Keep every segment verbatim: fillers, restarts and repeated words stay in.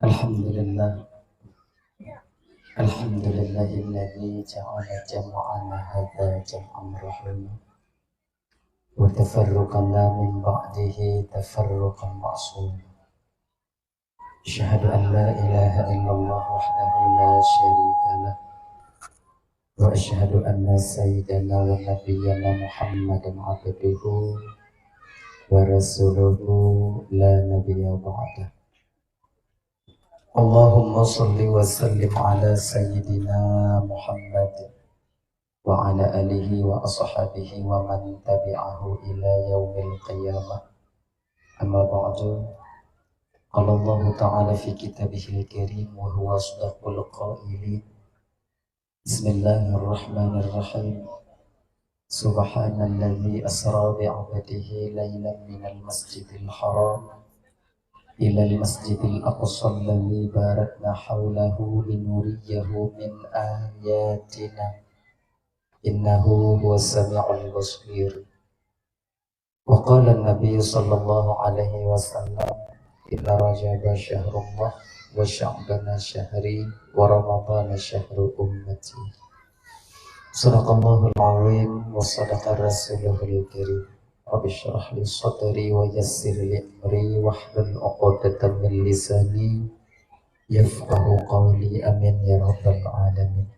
الحمد لله. الحمد لله الذي جعل جمعنا هذا جمعا مرحوما، وتفرقنا من بعده تفرقا معصوما. أشهد أن لا إله إلا الله وحده لا شريك له، وأشهد أن سيدنا ونبينا محمدا عبده ورسوله لا نبي بعده. اللهم صل وسلم على سيدنا محمد وعلى آله وأصحابه ومن تبعه إلى يوم القيامة. أما بعد، قال الله تعالى في كتابه الكريم وهو أصدق القائلين: بسم الله الرحمن الرحيم. سبحان الذي أسرى بعبده ليلا من المسجد الحرام إلى المسجد الأقصى الذي باركنا حوله لنريه من آياتنا إنه هو السميع البصير. وقال النبي صلى الله عليه وسلم: إن رجب شهر الله وشعبان شهري ورمضان شهر أمتي. صدق الله العظيم وصدق رسوله الكريم. رب اشرح لي صدري ويسر لي أمري واحلل عقدة من لساني يفقه قولي. آمين يا رب العالمين.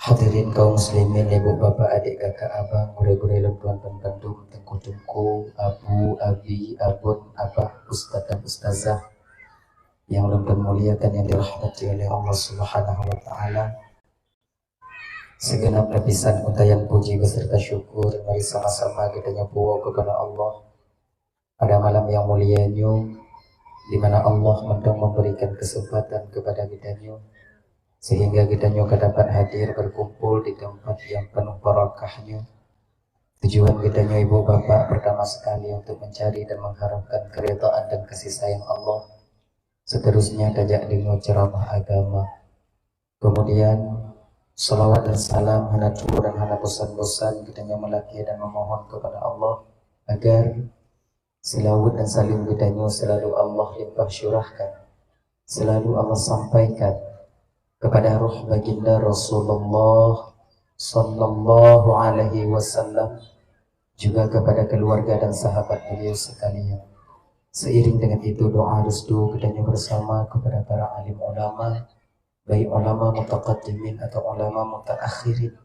Hadirin kaum muslimin, ibu, bapak, adik, kakak, abang, gurée-gurée lôn tuan bandum, teungku-teungku, abu, abi, abon, abah, ustaz dan ustazah yang lôn tuan muliakan, yang dirahmati oleh Allah Subhanahu wa Taala. Segenap lapisan untayan puji beserta syukur mari sama-sama geutanyoe puwoe keupada Allah pada malam nyang mulia nyoe, di mana Allah mantong memberikan kesempatan kepada geutanyoe sehingga geutanyoe ka dapat hadir berkumpul di tempat yang penuh barakah nyoe. Tujuan geutanyoe, ibu, bapak, pertama sekali untuk mencari dan mengharapkan keridhaan dan kasih sayang Allah. Seterusnya, tajak deungoe ceramah agama. Kemudian, salawat dan salam hana tuwoe dan hana bosan-bosan geutanyoe meulakée dan memohon kepada Allah agar selawat dan salam geutanyoe selalu Allah limpah syurahkan, selalu Allah sampaikan kepada roh baginda Rasulullah sallallahu alaihi wasallam, juga kepada keluarga dan sahabat beliau sekalian. Seiring dengan itu, doa restu geutanyoe bersama kepada para alim ulama, baik ulama mutaqaddimin atau ulama mutaakhirin,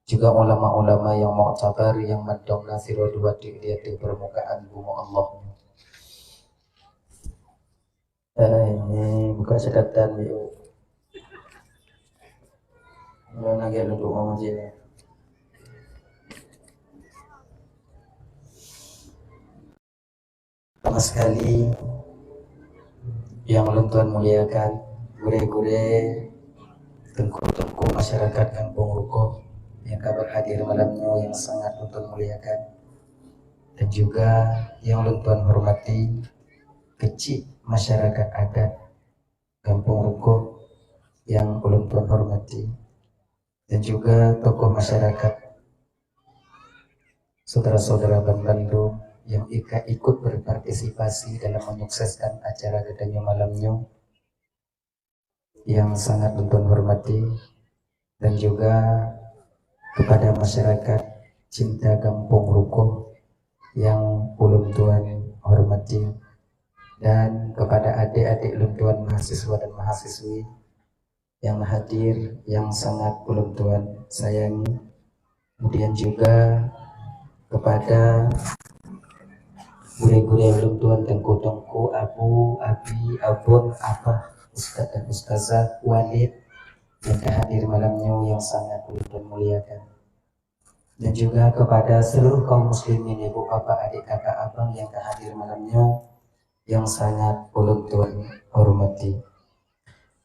juga ulama-ulama yang muktabar yang mantong na sidroe-dua di, di ateueh permukaan bumoe Allah. Eh, ini buka catatan, yuk. Mana lagi ada doa masjid? Pertama sekali, yang ulôn tuan muliakan, gurée-gurée, teungku-teungku masyarakat Gampông Rukoh yang ka berhadir malam nyoe yang sangat ulôn tuan muliakan, dan juga yang ulôn tuan hormati, keuchik masyarakat adat Gampông Rukoh yang ulôn tuan hormati, dan juga tokoh masyarakat, saudara-saudara bandum yang ika-, ikut berpartisipasi dalam menyukseskan acara geutanyoe malam nyoe yang sangat ulôn tuan hormati, dan juga kepada masyarakat cinta Gampông Rukoh yang ulôn tuan hormati, dan kepada adik-adik ulôn tuan mahasiswa dan mahasiswi yang hadir yang sangat ulôn tuan sayangi. Kemudian juga kepada gurée-gurée ulôn tuan, teungku-teungku, abu, abi, abon, abah, ustaz dan ustazah, walid yang ka hadir malam nyoe yang sangat ulôn tuan muliakan. Dan juga kepada seluruh kaum muslimin, ibu, bapak, adik, kakak, abang yang ka hadir malam nyoe yang sangat ulôn tuan hormati.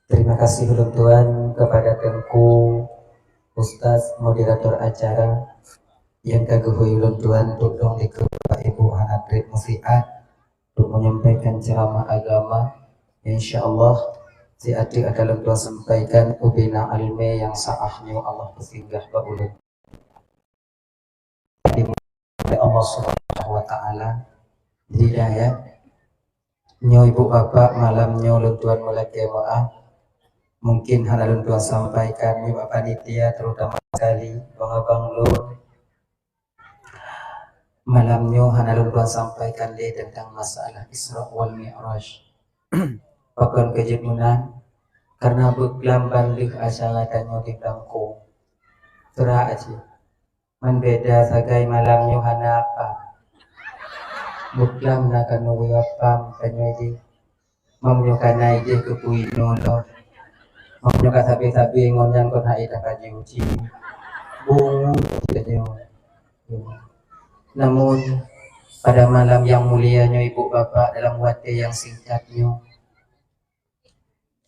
Terima kasih ulôn tuan kepada Teungku Ustaz moderator acara yang ka geuhôi ulôn tuan tudong dikeue Ibu hana treb musiat untuk menyampaikan ceramah agama. Insya Allah, siat akan ulôn tuan sampaikan ubena almé yang saah nyoe Allah peusinggah bak ulôn. Oleh Allah Subhanahu wa Taala, hidayah Nyoe ibu bapak, malam nyoe lôn tuan meulakée meu'ah. Mungkin hana lôn tuan sampaikan nyoe bak panitia, terutama sekali abang-abang lôn. Malam nyoe hana lôn tuan sampaikan lé tentang masalah Isra wal Mi'raj. Pakon keu jeuet meunan? Karena beuklam ban lheueh acara tanyoe di Blangko. Teurak cit. Man beda sagai malam nyoe hana apa. Beuklam na kanoe wapa tanyoe jih. Meunyoe ka na idéh keupeue inoe lom. Meunyoe ka sabe-sabe ngon nyan kon hai tapajôh cit. Bungut tanyoe. Namun, pada malam yang mulia nyoe, ibu bapak, dalam watée nyang singkat nyoe,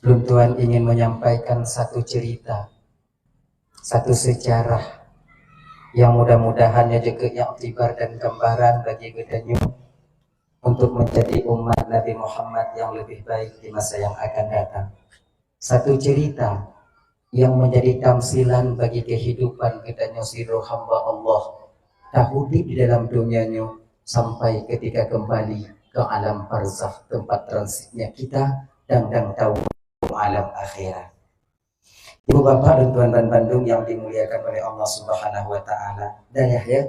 lôn tuan ingin menyampaikan satu cerita, satu sejarah yang mudah-mudahan nyoe jeuet keu iktibar dan gambaran bagi geutanyoe untuk menjadi umat Nabi Muhammad yang lebih baik di masa yang akan datang. Satu cerita yang menjadi tamsilan bagi kehidupan geutanyoe sidroe hamba Allah, taudép di dalam dunia nyoe sampai ketika kembali ke alam barzakh, tempat transitnya kita dan, dan tahu alam akhirat. Ibu bapak dan tuan-tuan bandum yang dimuliakan oleh Allah Subhanahu wa taala. Dayah ya.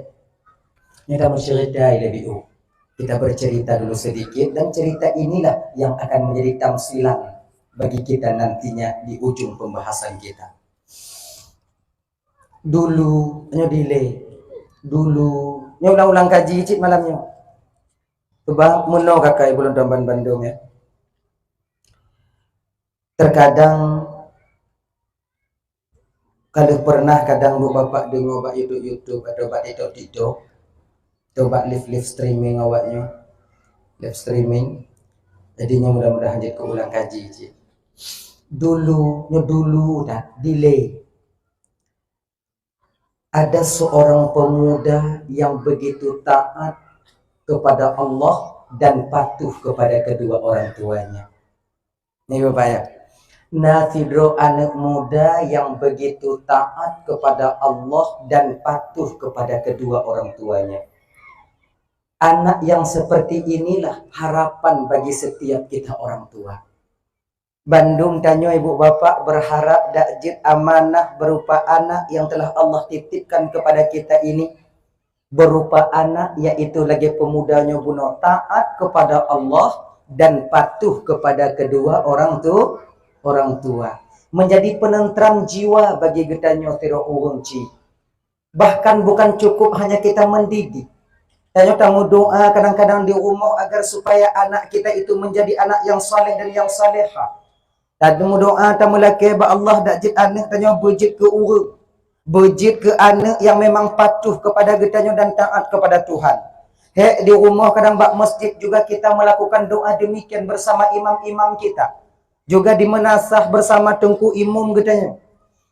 Kita bercerita lebih uh. Kita bercerita dulu sedikit dan cerita inilah yang akan menjadi tamsilan bagi kita nantinya di ujung pembahasan kita. Dulu nyoe dilée. Dulu nyoe ulang-ulang kaji cit malam nyoe. Cuba meunoe kakai bulan tamban bandum ya. Terkadang kalau pernah kadang bu bapak deungoe bak YouTube-YouTube atau bak TikTok-TikTok atau bak live-live streaming awaknyoe, live streaming. Jadi nyoe mudah-mudahan jeuet keu ulang kaji cit. Dulu, nyoe dulu dah dilée. Ada seorang pemuda yang begitu taat kepada Allah dan patuh kepada kedua orang tuanya. Ni bapak ya. Na sidroe aneuk muda yang begitu taat kepada Allah dan patuh kepada kedua orang tuanya. Anak yang seperti inilah harapan bagi setiap kita orang tua. Bandum tanyoe ibu bapak berharap dak jeuet amanah berupa anak yang telah Allah titipkan kepada kita ini, berupa anak yaitu lagée pemuda nyoe bunoe taat kepada Allah dan patuh kepada kedua orang tu, orang tua. Menjadi penentram jiwa bagi geutanyoe sidroe ureuëng cit. Bahkan bukan cukup hanya kita mendidik. Tanyoe tameudoa kadang-kadang di rumoh agar supaya anak kita itu menjadi anak yang saleh dan yang salehah. Tameudoa tameulakée bak Allah dak jeuet aneuk tanyoe beujeuet keu ureuëng, beujeuet keu aneuk yang memang patuh kepada geutanyoe dan taat kepada Tuhan. Hek di rumoh kadang bak masjid juga kita melakukan doa demikian bersama imam-imam kita. Juga dimeunasah bersama teungku imum geutanyoe.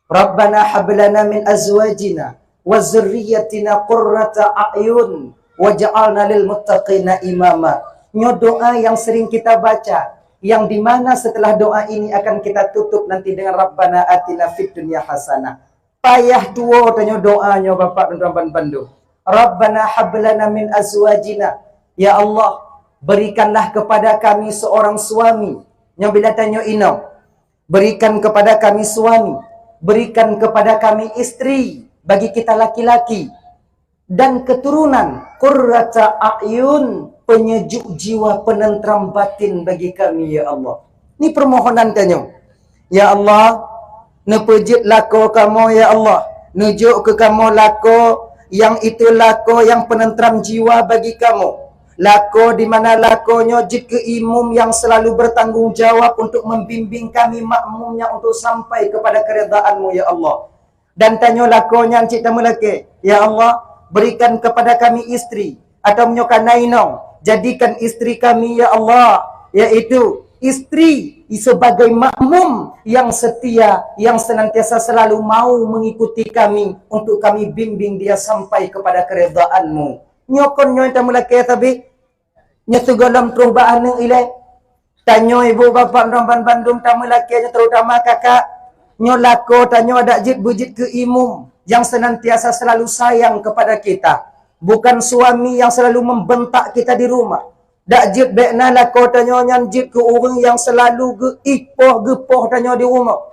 Rabbana hab lana min azwajina wa dzurriyyatina qurrata a'yun waj'alna lil muttaqina imama. Nyoe doa yang sering kita baca, yang di mana setelah doa ini akan kita tutup nanti dengan Rabbana atina fid dunya hasanah. Payah tuwoe tanyoe doa nyoe Bapak dan Tuan bandum. Rabbana hab lana min azwajina. Ya Allah, berikanlah kepada kami seorang suami. Nyoe bila tanyoe inong. Berikan kepada kami suami, berikan kepada kami istri, bagi kita laki-laki, dan keturunan, qurrata a'yun, penyejuk jiwa, penentram batin bagi kami, ya Allah. Ni permohonan tanyoe. Ya Allah, neupeujeuet lakoe kamoe, ya Allah. Neujok keu kamoe lakoe yang itu lakoe yang penentram jiwa bagi kamoe. Lakoe di mana lakoe nyoe jeuet keu imum yang selalu bertanggung jawab untuk membimbing kami makmumnya untuk sampai kepada keridhaan-Mu, ya Allah. Dan tanyoe lakoe nyan cit tameulakée, ya Allah, berikan kepada kami istri, atau meunyoe ka na inong, jadikan istri kami, ya Allah, yaitu istri sebagai makmum yang setia, yang senantiasa selalu mau mengikuti kami untuk kami bimbing dia sampai kepada keridhaan-Mu. Nyoe kon nyoe tameulakée sabe. Nyoe sigohlom troh bak aneuk ilée. Tanyoe ibu bapak dan bandum tameulakée nyoe, terutama kakak. Nyoe lakoe tanyoe adak jeuet beujeuet keu imum yang senantiasa selalu sayang kepada kita. Bukan suami yang selalu membentak kita di rumah. Dak jeuet bék na lakoe tanyoe nyan jeuet keu ureuëng nyang seulalu geuipoh geupoh tanyoe di rumoh.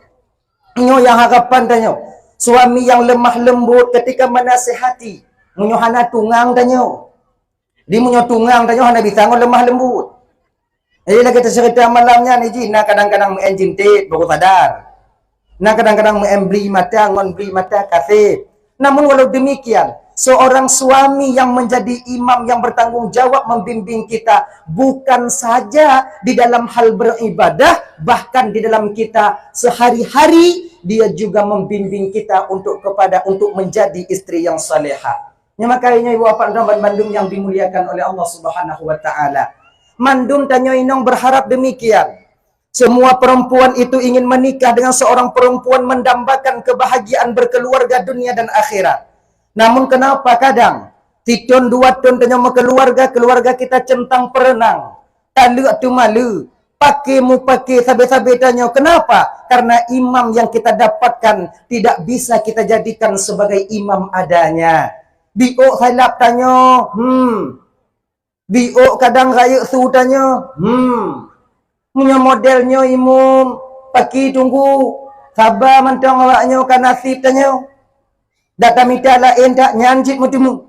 Nyoe nyang harapan tanyoe. Suami yang lemah lembut ketika menasihati. Meunyoe hana tungang tanyoe. Di meunyoe tungang tanyoe hana bisa ngon lemah lembut. Jadi lagée teuceurita malam nyan, iji na kadang-kadang meu'en jintet baru sadar. Na kadang-kadang meu'en bri mata ngon bri mata kaseb. Namun walau demikian, seorang suami yang menjadi imam yang bertanggung jawab membimbing kita bukan saja di dalam hal beribadah, bahkan di dalam kita sehari-hari dia juga membimbing kita untuk kepada untuk menjadi istri yang salehah. Nyoe makajih nyoe ibu bapak dan bandum yang dimuliakan oleh Allah Subhanahu wa taala. Mandum tanyoe inong berharap demikian. Semua perempuan itu ingin menikah dengan seorang perempuan mendambakan kebahagiaan berkeluarga dunia dan akhirat. Namun kenapa kadang titon dua ton tanyoe meukeluarga, keluarga kita centang perenang, taleuek teumaleue, paké mupake sabe-sabe tanyoe. Kenapa? Karena imam yang kita dapatkan tidak bisa kita jadikan sebagai imam adanya. Biôk salap tanyoe, hmm. Biôk kadang rayeuk su tanyoe, hmm. Meunyoe model nyoe imum, paki tunggu, saba mantong awak nyoe ka nasib tanyoe. Dak tamita laén dak nyan cit meuteumé.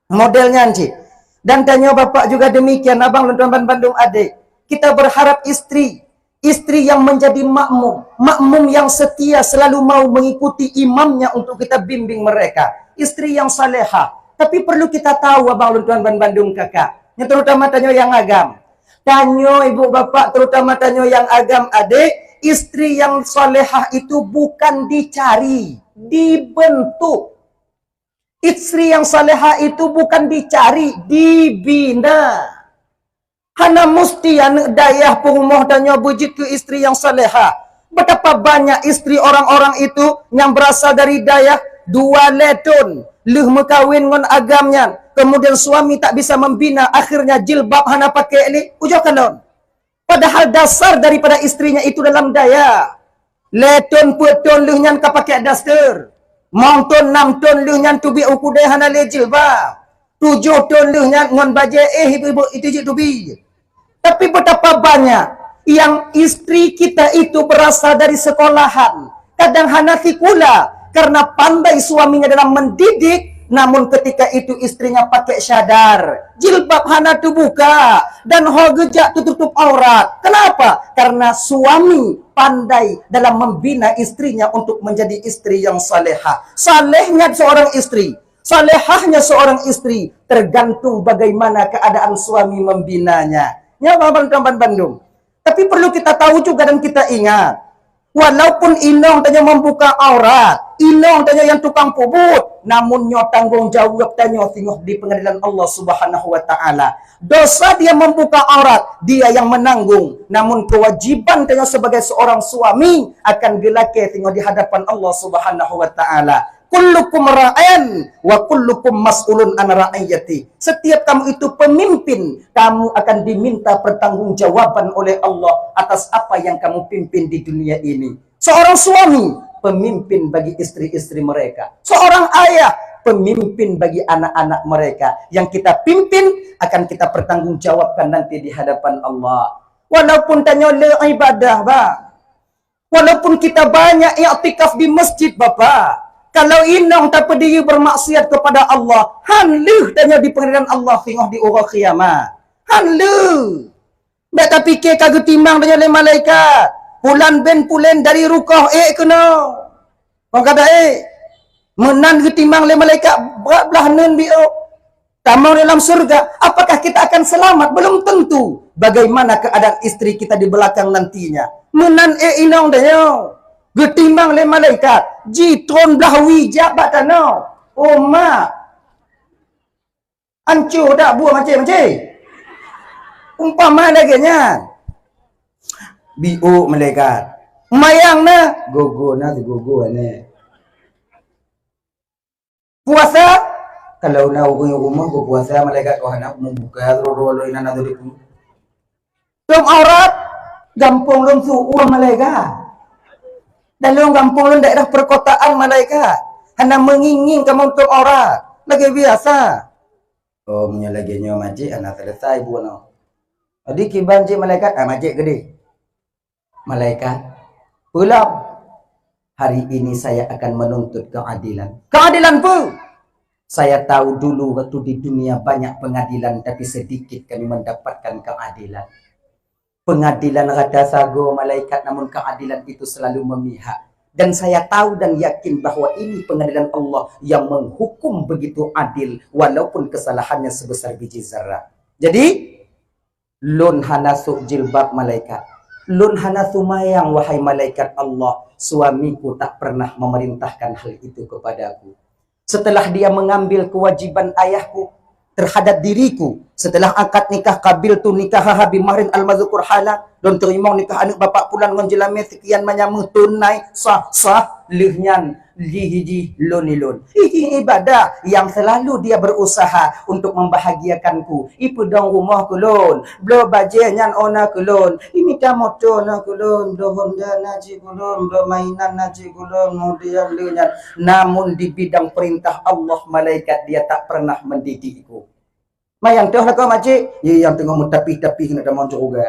Model nyan cit. Dan tanyoe bapak juga demikian, abang lôn tuan bandum adék. Kita berharap istri, istri yang menjadi makmum, makmum yang setia selalu mau mengikuti imamnya untuk kita bimbing mereka. Istri yang salehah. Tapi perlu kita tahu abang lôn tuan bandum kakak. Yang terutama tanyoe yang agam. Tanyoe ibu bapak, terutama tanyoe yang agam adék, istri yang salehah itu bukan dicari, dibentuk. Istri yang salehah itu bukan dicari, dibina. Hana musti aneuëk dayah peurumoh tanyoe beujeuet keu istri nyang salehah. Betapa banyak istri orang-orang itu nyang berasal dari dayah dua lhée thon lheueh meukawen ngon agam nyan, kemudian suami tak bisa membina, akhirnya jilbab hana pakai lé, ujoe kalon. Padahal dasar daripada istrinya itu dalam dayah. Lhée thon peuet thon lheueh nyan ka pakai daster. Limong thon, nam thon lheueh nyan teubiet u keudée hana lé jilbab. Tujoh thon lheueh nyan ngon bajée éh ibu-ibu itu jeuet teubiet. Tapi betapa banyak yang istri kita itu berasal dari sekolahan, kadang hana sikula, karena pandai suaminya dalam mendidik, namun ketika itu istrinya pakai syadar, jilbab hana teubuka, dan ho geujak teututup aurat. Kenapa? Karena suami pandai dalam membina istrinya untuk menjadi istri yang salehah. Salehnya seorang istri, salehahnya seorang istri tergantung bagaimana keadaan suami membinanya. Nyoe abang lôn tuan bandum. Tapi perlu kita tahu juga dan kita ingat, walaupun inong tanyoe membuka aurat, inong tanyoe nyang tukang peubuet, namun nyoe tanggong jaweueb tanyoe singoh di pengadilan Allah Subhanahu wa taala. Dosa dia membuka aurat, dia yang menanggung. Namun kewajiban tanyoe sebagai seorang suami akan geulakée singoh di hadapan Allah Subhanahu wa taala. Kullukum ra'in wa kullukum mas'ulun an ra'iyati. Setiap kamu itu pemimpin, kamu akan diminta pertanggungjawaban oleh Allah atas apa yang kamu pimpin di dunia ini. Seorang suami pemimpin bagi istri-istri mereka. Seorang ayah pemimpin bagi anak-anak mereka. Yang kita pimpin akan kita pertanggungjawabkan nanti di hadapan Allah. Walaupun tanyoe le ibadah, bah. Walaupun kita banyak iktikaf di masjid, Bapak, kalau inong tapeudiyeu bermaksiat kepada Allah, han lheueh tanyoe di pengadilan Allah singoh di uroe kiamat. Han lheueh. Bék tapike ka geutimang tanyoe lé malaikat. Pulan bin pulen dari rukoh ék keunoe. Kon kata ék. Meunan geutimang lé malaikat brat blaih neun biôk. Tamong dalam surga, apakah kita akan selamat? Belum tentu. Bagaimana keadaan istri kita di belakang nantinya? Meunan ék inong tanyoe. Geutimang lé malaikat, jitron blaih wijak bak tanoh. Oh mak. Anco dak buah mancé-mancé? Umpama lagée nyan. Biôk malaikat. Mayang na, gogo na sigogo aneuëk. Puasa, kalau na ureuëng rumoh geupuasa malaikat kau hana mubuka roro lo inan atau depu. Tom aurat, gampông lom su uang malaikat. Dalam gampông lom daerah perkotaan malaikat. Hana mengingin kamu tom aurat. Lagi biasa. Oh, meunyoe lagée nyoe majik hana selesai bunoe. Jadi kiban cit malaikat, ah, macet keudeh. Malaikat, "Peulom, hari ini saya akan menuntut keadilan." "Keadilan peue?" "Saya tahu dulu waktu di dunia banyak pengadilan, tapi sedikit kami mendapatkan keadilan. Pengadilan rata sagoe malaikat, namun keadilan itu selalu memihak. Dan saya tahu dan yakin bahwa ini pengadilan Allah yang menghukum begitu adil, walaupun kesalahannya sebesar biji zarrah." Jadi, "Lôn hana sôk jilbab, malaikat. Lôn hana seumayang, wahai malaikat Allah. Suamiku tak pernah memerintahkan hal itu kepadaku. Setelah dia mengambil kewajiban ayahku terhadap diriku, setelah akad nikah, qabiltu nikahaha bimahrin al-mazkur halah, lôn teurimong nikah aneuk bapak pulan ngon jeulamé seukian manyameuh tunai, sah, sah, lheueh nyan jih-jih lôn ilôn. Ih, ih, ibadah yang selalu dia berusaha untuk membahagiakanku. Ipeudong rumoh keu lôn, bloe bajée nyan ona keu lôn, imita moto na keu lôn, bloe honda na cit keu lôn, bloe mainan na cit keu lôn, kemudian lheueh nyan. Namun di bidang perintah Allah, malaikat dia tak pernah mendidikku." Mayang toh lakoe makcik, ye nyang teungoh meutapih-tapih keuneuk tamong syeuruga.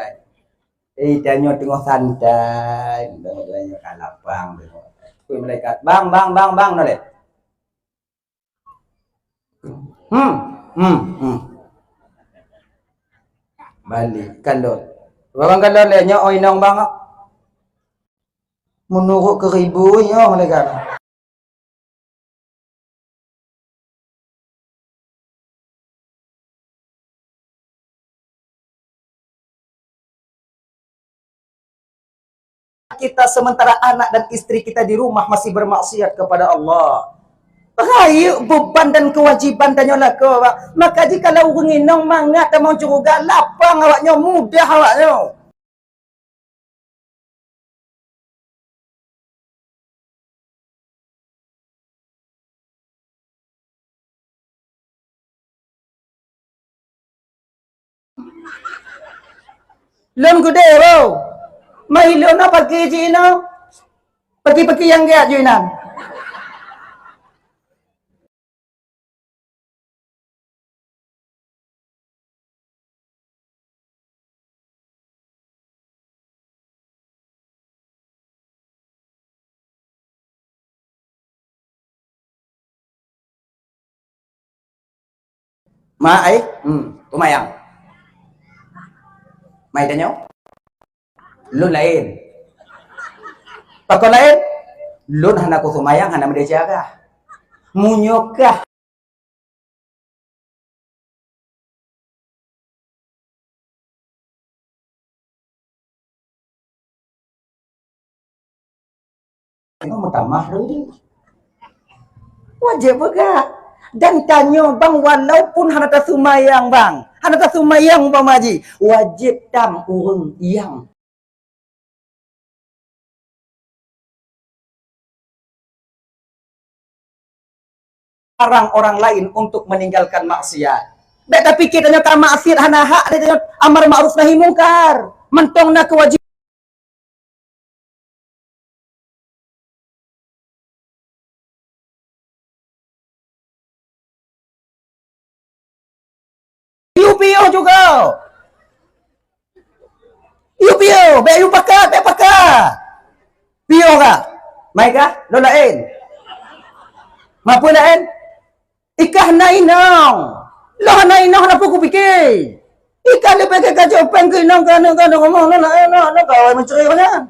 Eh, tanyoe teungoh santai, tanyoe ka lapang teungoh. Kui malaikat, "Bang, bang, bang, bang," noleh. Hmm, hmm, hmm. Balik, kalon. Barang kalon lé, nyoe oi inong bang. Meunurot keu ribu nyoe malaikat. Kita sementara anak dan istri kita di rumah masih bermaksiat kepada Allah. Rayeuk beban dan kewajiban tanyoe lakoe, Pak. Maka jikalau ureuëng inong mangat tamong syeuruga, lapang awaknyoe, mudah awaknyoe. Lôn keudeh, bro. Mai lôn na pagi jih inoe. Pagi-pagi nyang gét jih inan. Ma ai, hmm, seumayang. Mai tanyoe. Lôn laén. Pakon laén? Lôn hana kuseumayang, hana meudesya kah. Meunyoe kah Nyoe meutamah lom jih. Wajéb peugah. Dan tanyoe bang, walaupun hana taseumayang bang, hana taseumayang umpama jih, wajéb tam ureuëng nyang larang orang lain untuk meninggalkan maksiat. Bék tapike tanyoe ka maksiat hana hak, tanyoe amar ma'ruf nahi mungkar. Mantong na keuwajib- Yue piôh juga. Yue piôh, bék yue pakat, bék pakat. Piôh kah? Mai kah? Lôn laén. Mapeue laén? Ikah na inong. Lôn hana inong, hana peue kupike. Ikah leubeh gét kajok péng keu inong, keu aneuk, keu aneuk, ngomong lôn laén, lôn, lôn kawai meucre nyan.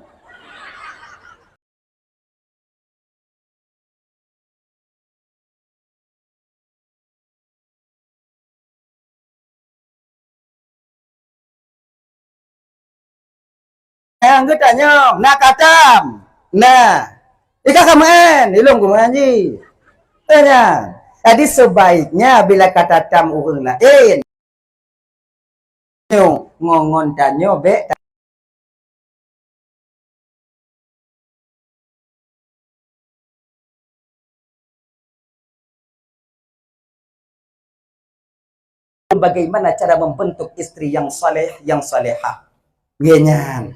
Nyang geutanyong, na katam? Na. Ikah ka meu'en, ilong ku meu'en jih. Eh, nyan. Jadi, sebaiknya bila ka tatam ureuëng laén, nyoe ngon, ngon tanyoe bék ta- Bagaimana cara membentuk istri yang saleh, yang salehah. Nyan.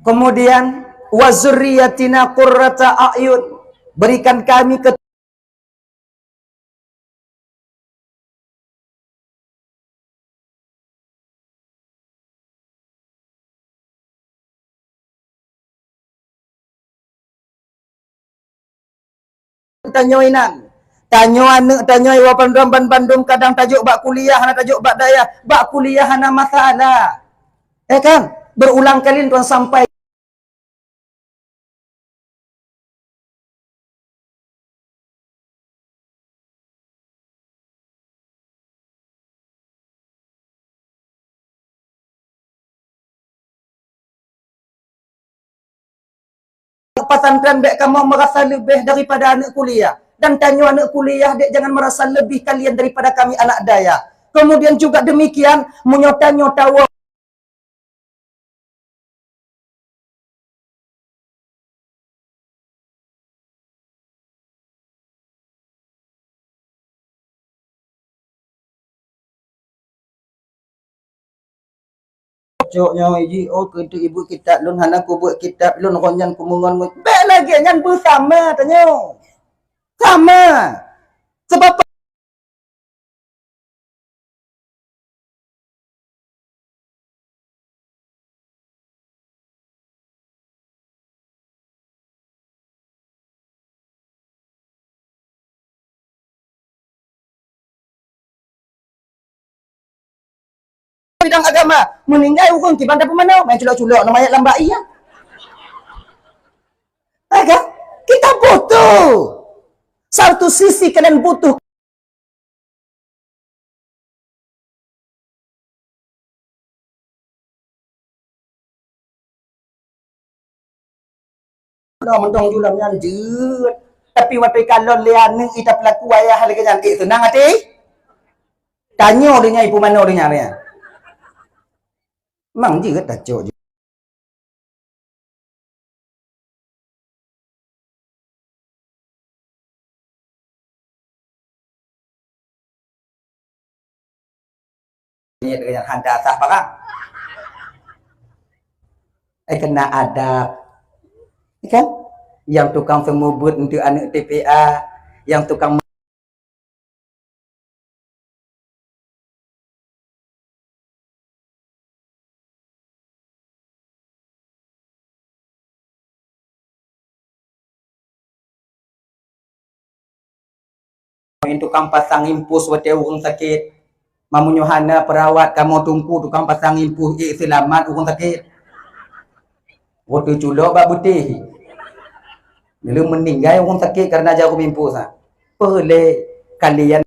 Kemudian, "Wa zurriyatina qurrata a'yun." Berikan kami ke- Tanyoe inan. Tanyoe aneuk tanyoe wa bandum, ban bandum kadang tajok bak kuliah, hana tajok bak dayah. Bak kuliah hana masalah. Ya kan? Berulang kali tuan sampai pesantren, bèk kamoe merasa leubeh daripada aneuk kuliah. Dan tanyoe aneuk kuliah dek jangan merasa lebih kalian daripada kami anak dayah. Kemudian juga demikian, meunyoe tanyoe tawoe Cok nyoe ji, oh, keu ibu kitab lôn hana kubeuet kitab lôn, ron nyan kumeungon ngon. Bèk lagèe nyan beusama tanyoe. Sama. Sebab bidang agama, meuninggai ureueng kiban tapeumanoe, main culok-culok nama ayat lambak iya. Kan? Kita butuh. Satu sisi kalian butuh. Nah, mantong julam nyan jeuet. Tapi watèe kalon lé aneuk ita pelaku ayah lagèe nyan, eh, seunang até. Tanyoe lé nyan, ipeumanoe lé nyan, ya. Mang jeuet tacok jeuet. Niet deungon hana sah barang. Eh, kena adab. Ya kan? Nyang tukang seumeubeuet untuk aneuk T P A, nyang tukang Tukang pasang impus watèe ureueng sakét. Meunyoe hana peurawat kamoe tungku tukang pasang impus, eh, seulamat ureueng sakét. Watèe culok bak beutéh. Lé meuninggai ureueng sakét karena jarum impus, ha. Peue lé kalian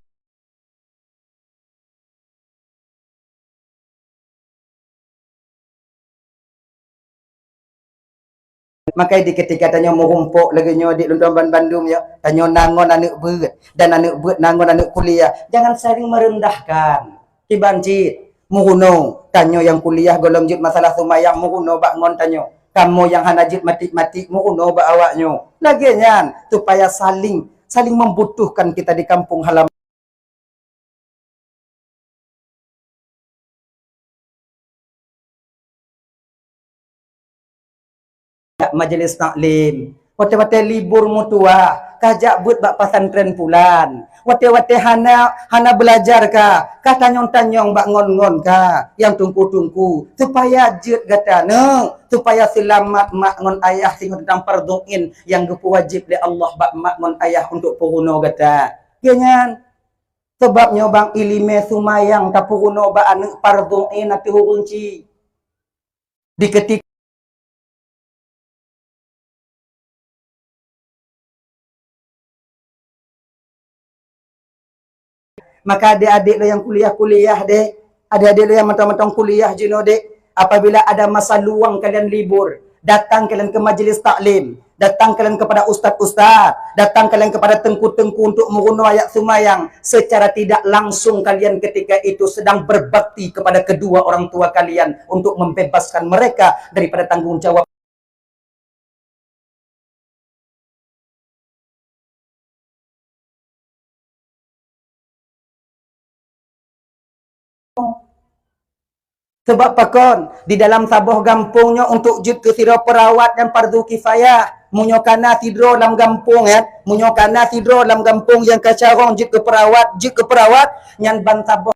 Makai di ketika tanyoe meurumpok lagèe nyoe di lôn tuan ban bandum nyoe, tanyoe na ngon aneuk beuet dan aneuk beuet na ngon aneuk kuliah, jangan saling merendahkan. Kiban cit, meurunoe, tanyoe nyang kuliah gohlom jeuet masalah seumayang meurunoe bak ngon tanyoe. Kamoe nyang hana jeuet matik-matik meurunoe bak awak nyoe. Lagèe nyan, supaya saling, saling membutuhkan kita di kampung halaman. Jak majelis taklim. Watèe-watèe libur meutuwah, ka jak beuet bak pesantren pulan. Watèe-watèe hana, hana beulajar ka, ka tanyong-tanyong bak ngon-ngon ka, nyang tungku-tungku, supaya jeuet gata, neu, supaya seulamat mak ngon ayah singoh teuntang fardhu ain nyang geupeuwajéb lé Allah bak mak ngon ayah untuk peurunoe gata. Lagèe nyan, sabab nyoe bang ileumèe seumayang tapeurunoe bak aneuk fardhu ain ateueh ureueng chik. Di keutika Maka adék-adék lôn nyang kuliah-kuliah deh, adék-adék lôn nyang mantong-mantong kuliah jinoe deh, apabila ada masa luang kalian libur, datang kalian ke majelis taklim, datang kalian kepada ustaz-ustaz, datang kalian kepada teungku-teungku untuk meurunoe ayat seumayang, secara tidak langsung kalian ketika itu sedang berbakti kepada kedua orang tua kalian untuk membebaskan mereka daripada tanggung jawab. Sabab pakon, di dalam saboh gampông nyoe untuk jeuet keu sidroe peurawat nyan fardhu kifayah. Meunyoe kana sidroe lam gampông, ya, meunyoe kana sidroe lam gampông nyang ka carông jeuet keu peurawat, jeuet keu peurawat, nyan ban saboh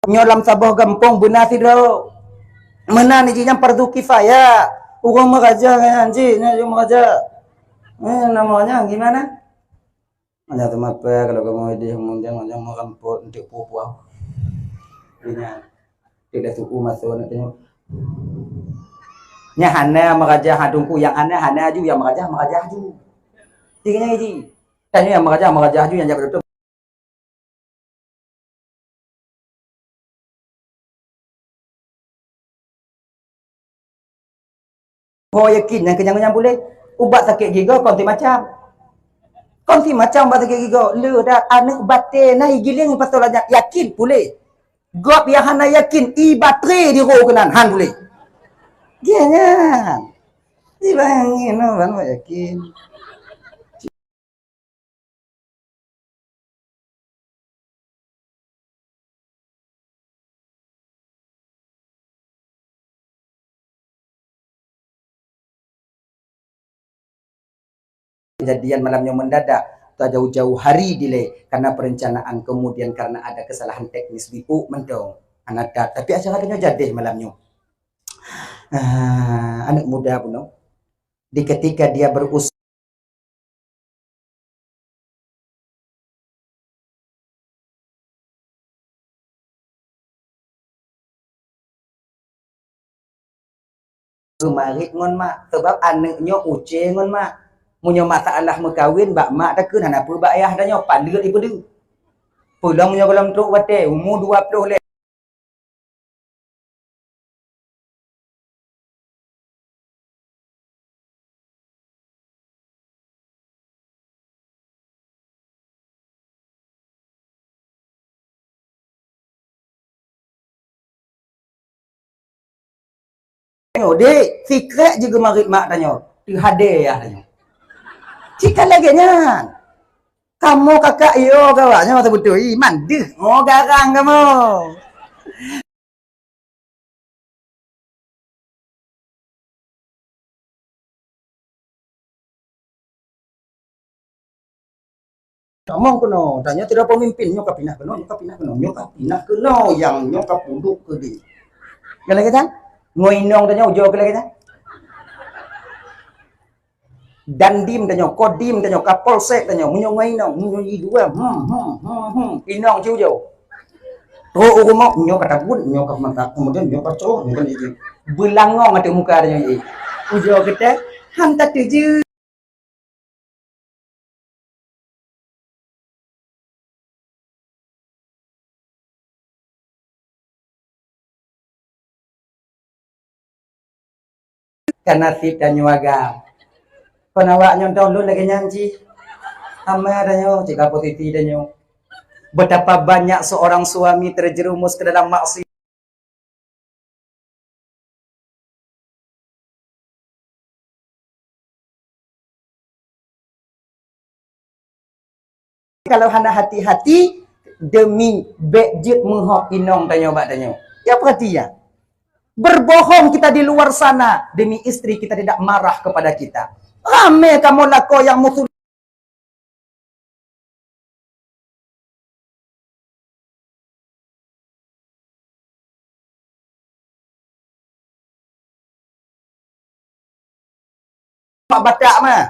Nyoe lam saboh gampông beuna sidroe. Meunan jih nyan fardu kifayah. Ureuëng meuraja nyan jih, nyan ureuëng meuraja. Eh, namanya gimana? Hanya teumapa kalau kamu di kemudian hanya merampok untuk pupuh. Punya. Tidak suku masuk anak tengok. Nya hana meuraja ha tungku, yang hana, hana aju, yang meuraja, meuraja aju. Tinggal ji. Tanya yang meuraja, meuraja aju, yang jabat betul. Ho yakin nyang kenyang-kenyang puléh. Ubat sakét gigoe kon si macam. Kon si macam ubat sakét gigoe. Le dah aneuk batée na igiléng pasal nyan yakin puléh. Gob nyang hana yakin, i baterai di roh keunan, han puléh. Dia nyan. Di bayangin, no, ban yakin. Kejadian malam nyoe mendadak, tak jauh-jauh hari delay karena perencanaan, kemudian karena ada kesalahan teknis di U mantong. Anak dat, tapi acara nyoe jadi malam nyoe. Ah, anak muda bunoe. Di ketika dia berusaha marit ngon mak, sebab aneuk nyoe uce ngon mak. Meunyoe masalah meukawen bak mak takheun hana peue bak ayah tanyoe, paleuet ipeudeuh. Peulom nyoe gohlom trok watée umu dua ploh lé. Nyoe, dek, sikrek jih geumarit mak tanyoe, teuhadé yah tanyoe. Cit ka lagée nyan. Kamoe kakak yo gawak nyoe masa beutôi, mandeh ngo garang kamoe. Tamong keunoe, tanyoe sidroe peumimpin, nyoe ka pinah keunoe, nyoe ka pinah keunoe, nyoe ka pinah keunoe, nyang nyoe ka pudok keudeh. Galak gata? Ngon inong tanyoe ujoe galak gata? Dandim tanyoe, Kodim tanyoe, Kapolsek tanyoe, meunyoe ngon inong, meunyoe i dua, hmm, hmm, hmm, hmm, inong ci ujoe. Trok u rumoh, nyoe ka takot, nyoe ka mata, kemudian nyoe ka cok, nyoe ka jijik. Beulangong ateueh muka tanyoe jih. Ujoe geutanyoe, han tateujeue. Ka naseb tanyoe agam. Kon awak nyoe dong lôn lagée nyan cit. Ama tanyoe, cit ka posisi tanyoe. Betapa banyak seorang suami terjerumus ke dalam maksiat. Kalau hana hati-hati, demi bék jeuet meuhok inong tanyoe bak tanyoe. Ya, perhatian. Berbohong kita di luar sana demi istri kita tidak marah kepada kita. Ramé kamoe lakoe nyang musuh. Mak Batak mah.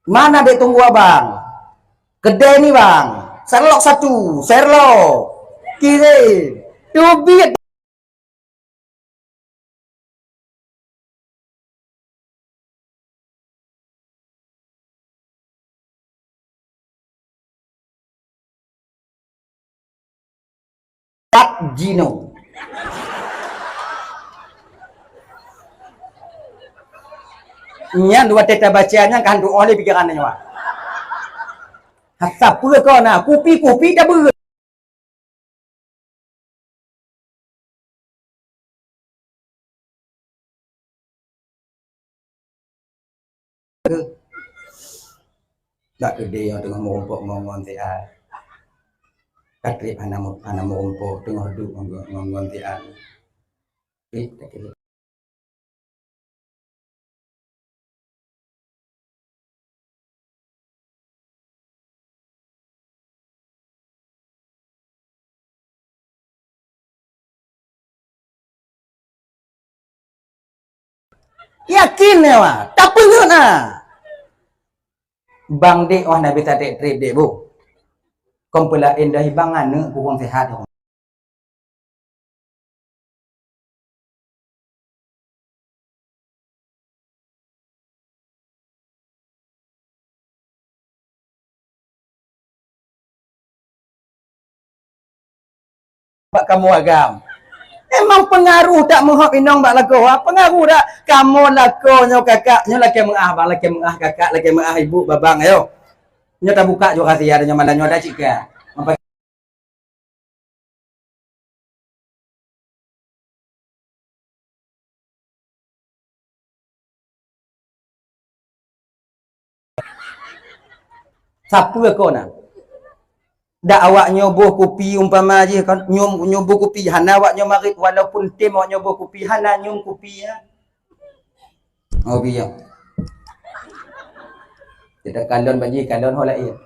Mana dek tunggu abang? Kedai ni bang. Serlok satu, serlok. Kirim. Teubiet. Tat jinoe. Nyan dua teuh tabaca nyan ka hantu oh lé pikiran nyoe. Hasa peue kau na, kupi-kupi tabeuet. Dak keudeh nyang teungoh meurumpok ngon-ngon siat. Ka trép hana meu-, hana meurumpok, teungoh duek ngon-ngon siat. Eh, dak keudeh. Yakin nyoe, tapeungeut na. Bang dek wah nabi tatek treb dek bu. Kom peulaén dah ibang aneuk kurang sehat. Bak kamoe agam. Memang pengaruh tak meuhop inong bak lakoe. Ha, pengaruh tak? Kamoe lakoe nyoe kakak, nyoe lakée meuah bang, lakée meuah kakak, lakée meuah ibu babang, ayo. Nyoe tabuka jua rahsia nyoe malam nyoe dah cit ka. Sapeue kon na? Dak awak nyoe boh kupi umpama jih kan, nyoe, nyoe boh kupi, hana awak nyoe marit, walaupun tem awak nyoe boh kupi, hana nyoe kupi, ya. Oh, biya. Kita kalon bak jih, kalon ho laén.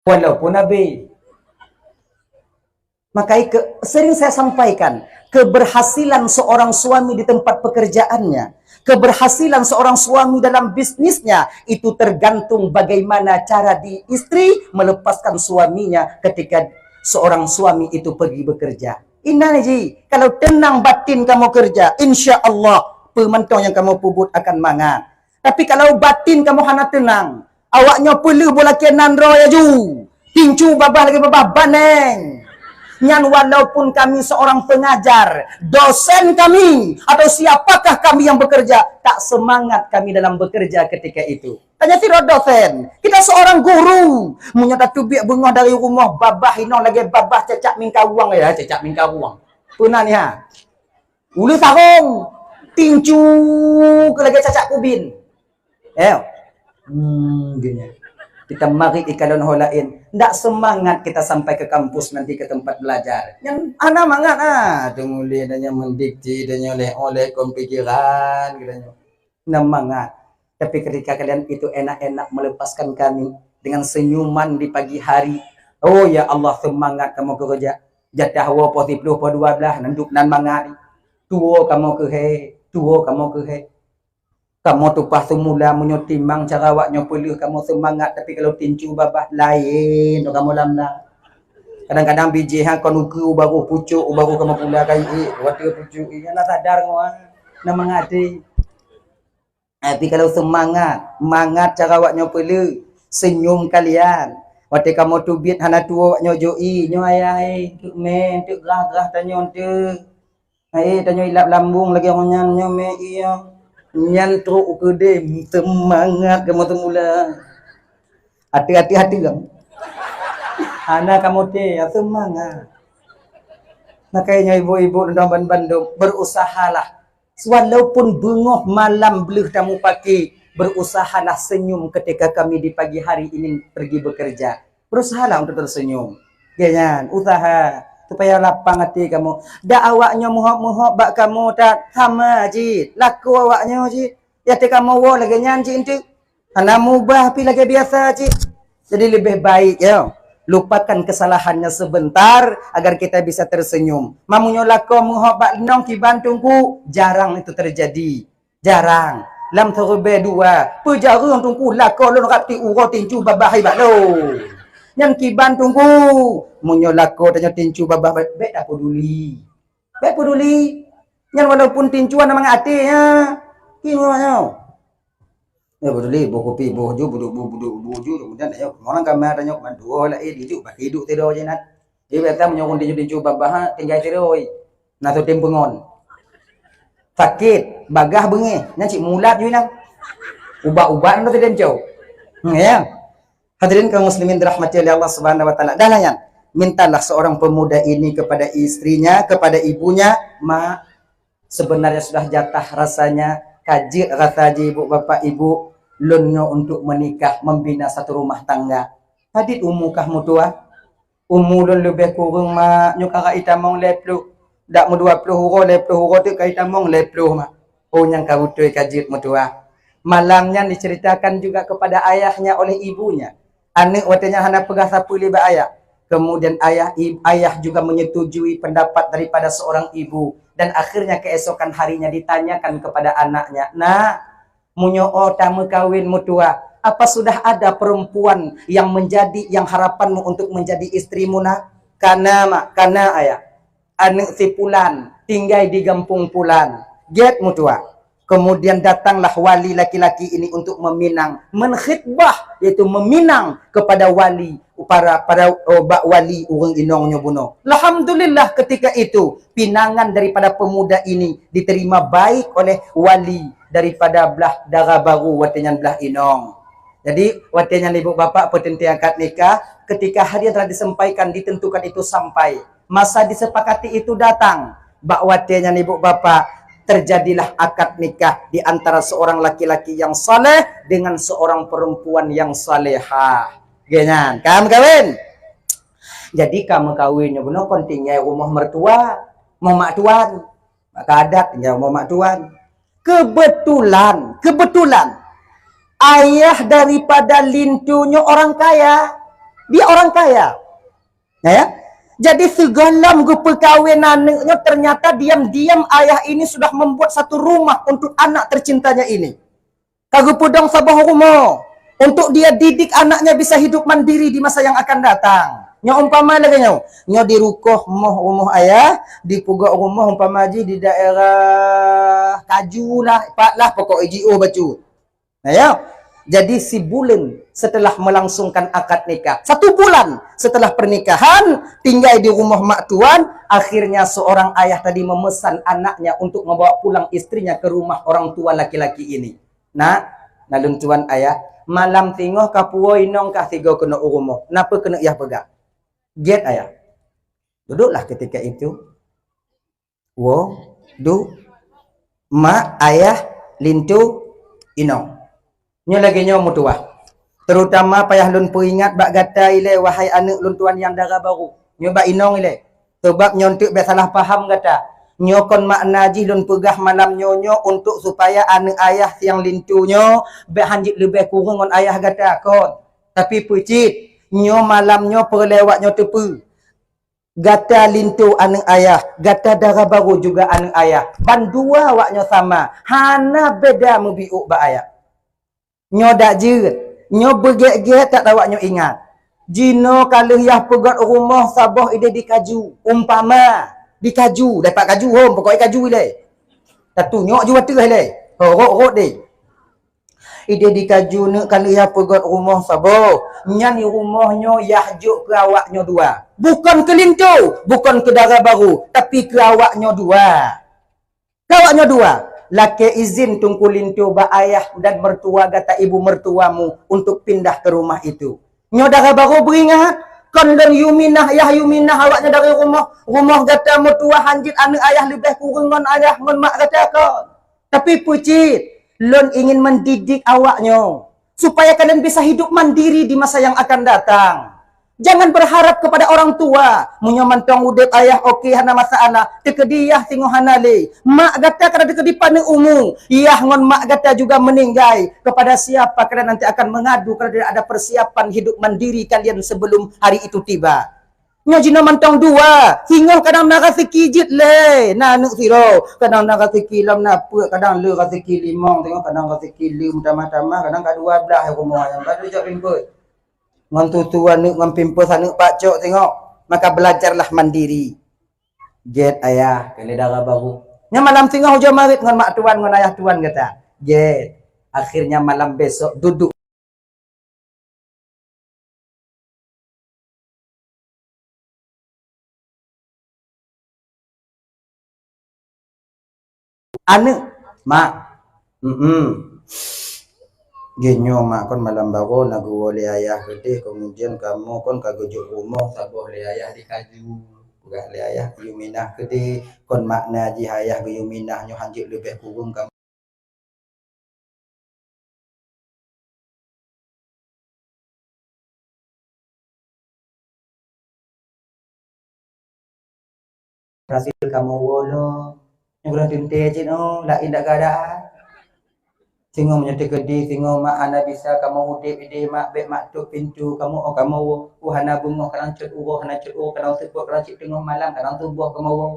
Walaupun habis. Maka ike-, sering saya sampaikan, keberhasilan seorang suami di tempat pekerjaannya, keberhasilan seorang suami dalam bisnisnya, itu tergantung bagaimana cara di istri melepaskan suaminya ketika seorang suami itu pergi bekerja. Inan ji, kalau tenang batin kamu kerja, insya Allah, peumantong yang kamu pubut akan mangat. Tapi kalau batin kamu hana tenang, awak nyoe peuleuh boh lakée nan droe laju. Tincu babah lagée babah baneng. Nyan walaupun kami seorang pengajar, dosen kami, atau siapakah kami yang bekerja, tak semangat kami dalam bekerja ketika itu. Tanya sidroe dosen, kita seorang guru. Meunyoe tateubiet beungoh dari rumoh babah inong lagée babah cacak mingkawuang ya, cacak mingkawuang. Peuna ni ha? Uleue sarong, tincu keu lagée cacak kubin. Eh. Hmm, gini. Kita mari ikalon ho laén. Ndak semangat kita sampai ke kampus nanti ke tempat belajar. Nyan hana mangat ah. Teumulie dan nyan mendikti dan nyan oleh-oleh kon pikiran kita nyoe. Hana mangat. Tapi ketika kalian itu enak-enak melepaskan kami dengan senyuman di pagi hari. Oh ya Allah, semangat kamoe keureuja. Jatah woe poh siploh, poh dua blah, nan duek nan mangat. Tuwo kamoe keuhai, tuwo kamoe keuhai. Kamoe tumpah seumula meunyoe timang cara awak nyoe peuleueh kamoe seumangat, tapi kalau tincu babah laén kamoe lam na. Kadang-kadang bijéh ha kon ukeue u baroh pucok, u baroh kamoe pula kayue, watée pucok, iya na sadar ngoe, na mangat até. Tapi kalau seumangat, mangat cara awak nyoe peuleueh, senyum kalian. Watée kamoe teubiet hana tuwo awak nyoe jok ie, nyoe ayah, eh, teuk mé, teuk grah-grah tanyoe teuk. Hai, tanyoe ilap lambung lagée awak nyan nyoe mé ie. Nyan trok u keudée, seumangat kamoe teumula. Ateueh-ateueh ateueh. Hana kamoe teuh, seumangat. Makanya ibu-ibu dan bandum berusahalah. Walaupun beungoh malam bleuh tamupake, berusahalah senyum ketika kami di pagi hari ini pergi bekerja. Berusahalah untuk tersenyum. Ya nyan, usaha supaya lapang até kamoe. Dak awak nyoe meuhop-meuhop bak kamoe that sama cit. Laku awak nyoe cit. Ya até kamoe woe lagée nyan cit enteuk. Hana mubah pi lagée biasa cit. Jadi leubeh baik ya, lupakan kesalahannya sebentar agar kita bisa tersenyum. Mamunyo lakoe meuhop bak linong kiban teungku, jarang itu terjadi. Jarang. Lam seureubai dua, peujareueng teungku lakoe lôn rab ti uroe tincu babah hai bak lôn. Nyan kiban teungku, meunyoe lakoe tanyoe tincu babah, bék tapeduli. Bék peduli. Nyan walaupun tincu hana mangat até, ya. Kiban nyoe. Ya, beutôi, boh kupi, boh ju, buduk, bu-, buduk, bu ju, kemudian tanyoe, orang kama tanyoe, ban dua lah, eh, dijuk, bak hidup tidur je nat. Jadi, biasa meunyoe ureueng tinju-tinju babah, tinggai tidur, oi. Na tu tim peungon. Sakit, bagah beungéh, nyan cit mulat ju nyan. Ubat-ubat tu tadi cok. Hmm, ya. Hadirin kaum muslimin dirahmati oleh Allah Subhanahu wa taala. Dah lah nyan. Mintalah seorang pemuda ini kepada istrinya, kepada ibunya, "Mak, sebenarnya sudah jatah rasanya, ka jeuet rasa jih ibu bapak ibu, lôn nyoe untuk menikah, membina satu rumah tangga. Padit umu kah meutuah?" "Umu lôn leubeh kureueng, Mak, nyoe ka itamong lhée ploh. Dak meudua ploh uroe, lhée ploh uroe teuk ka itamong lhée ploh, Mak." "Oh, nyang ka beutôi ka jeuet meutuah." Malam nyan diceritakan juga kepada ayahnya oleh ibunya. Aneuk watée nyan hana peugah sapeue lé bak ayah. Kemudian ayah, i-, ayah juga menyetujui pendapat daripada seorang ibu. Dan akhirnya keesokan harinya ditanyakan kepada anaknya, "Nak, meunyoe tameukawen meutuwah, apa sudah ada perempuan yang menjadi, yang harapanmu untuk menjadi istrimu, Nak?" "Kana, Mak, kana, Ayah. Aneuk si pulan, tinggai di gampông pulan." Gét meutuwah. Kemudian datanglah wali laki-laki ini untuk meminang, menkhitbah, yaitu meminang kepada wali, para, para, oh, bak wali ureuëng inong nyoe bunoe. Alhamdulillah, ketika itu pinangan daripada pemuda ini diterima baik oleh wali daripada blah dara baru, watée nyan blah inong. Jadi, watée nyan ibu bapak peuteuntée akad nikah, ketika hari yang telah disampaikan, ditentukan itu sampai, masa disepakati itu datang, bak watée nyan ibu bapak, terjadilah akad nikah di antara seorang laki-laki yang saleh dengan seorang perempuan yang salehah. Geuh nyan, ka meukawen. Jadi ka meukawen nyoe bunoe kon tinggai rumoh mertua, rumoh mak tuan. Maka adat tinggai rumoh mak tuan. Kebetulan, kebetulan ayah daripada Linto nyoe orang kaya. Dia orang kaya. Ya, ya? Jadi sigohlom geupeukawen aneuk nyoe, ternyata diam-diam ayah ini sudah membuat satu rumah untuk anak tercintanya ini. Ka geupeudong saboh rumoh untuk dia didik anaknya bisa hidup mandiri di masa yang akan datang. Nyoe umpama lagée nyoe, nyoe di rukoh moh rumoh ayah, dipeugok rumoh umpama jih di daerah Kaju lah, pat lah pokok jiôh bacut. Nah, ya. Jadi sibuleuen setelah melangsungkan akad nikah, satu bulan setelah pernikahan, tinggai di rumoh mak tuan, akhirnya seorang ayah tadi memesan anaknya untuk membawa pulang istrinya ke rumah orang tua laki-laki ini. "Nak, na lôn tuan ayah, malam singoh ka puwoe inong kah sigoe keuneuk u rumoh. Napa keuneuk yah peugah?" "Gét ayah." Duduklah ketika itu. Wo, du, mak, ayah, Linto, inong. Nyoe lagée nyoe meutuwah. Terutama payah lôn peuingat bak gata ilée, wahai aneuk lôn tuan nyang dara baru. Nyoe bak inong ilée. Sabab nyoe teuk bék salah paham gata. Nyoe kon makna jih lôn peugah malam nyoe nyoe untuk supaya aneuk ayah siang Linto nyoe bék hanjeuet leubeh kureueng ngon ayah gata kon. Tapi peucit, nyoe malam nyoe peureulée awak nyoe teupeue. Gata Linto aneuk ayah, gata dara baru juga aneuk ayah. Bandua awak nyoe sama, hana beda meubiôk bak ayah. Nyoe dak jeuet, nyoe beugét-gét that awak nyoe ingat. Jinoe ka lheueh yah peugét rumoh saboh idéh di Kaju, umpama di Kaju, dapat Kaju hom, pokoknya Kaju ilée. Tatunyok ju ateueh ilée, ho rot-rot deh. Idéh di Kaju neuk ka lheueh yah peugét rumoh saboh. Nyan rumoh nyoe yah jok keu awak nyoe dua. Bukon keu Linto, bukon keu dara baru, tapi keu awak nyoe dua. Keu awak nyoe dua. Lakée izin Teungku Linto bak ayah dan mertua gata ibu mertuamu untuk pindah ke rumah itu. Nyoe dara baru beuingat, kon lôn Yuminah, yah Yuminah awak nyoe dari rumoh, rumoh gata meutuwah hanjeuet aneuk ayah leubeh kureueng ngon ayah ngon mak gata kon. Tapi peucit, lôn ingin mendidik awak nyoe, supaya kalian bisa hidup mandiri di masa yang akan datang. Jangan berharap kepada orang tua. Meunyoe mantong udeb ayah oke, hana masalah. Teukeudi yah singoh hana lé. Mak gata ka teukeudi paneuk umu. Yah ngon mak gata juga meninggai. Kepada siapa kalian nanti akan mengadu kalau tidak ada persiapan hidup mandiri kalian sebelum hari itu tiba? Nyoe jinoe mantong dua, singoh kadang na raseuki jeuet lé, na aneuk sidroe, kadang na raseuki lom na peuet, kadang le raseuki limong, singoh kadang raseuki le meutamah-tamah, kadang ka dua blaih rumoh nyang baru jak pimpôt. Ngon tutu aneuk ngon pimpôt aneuk pacok singoh, maka belajarlah mandiri. Gét ayah, keu lé dara baru. Nyan malam singoh ujoe marit ngon mak tuan ngon ayah tuan gata. Gét. Akhirnya malam besok duduk aneuk, "Mak, mm, geuh nyoe mak kon malam baroe na geuwoe lé ayah keudeh, kemudian kamoe kon ka geujok rumoh saboh lé ayah di Kaju." Peugah lé ayah geuyue minah keudeh, kon makna jih ayah geuyue minah nyoe hanjeuet leubeh kureueng kamoe. Berhasil kamoe woe lom. Nyoe geulang teuntée cit, oh, laén dak keadaan. Singoh meunyoe teukeudi, singoh mak hana bisa kamoe udeb ideh mak, bèk mak tôp pintoe kamoe, oh kamoe woe. Oh hana beungoh kadang cot uroe, hana cot uroe kadang seupôt, kadang cit teungoh malam, kadang suboh kamoe woe.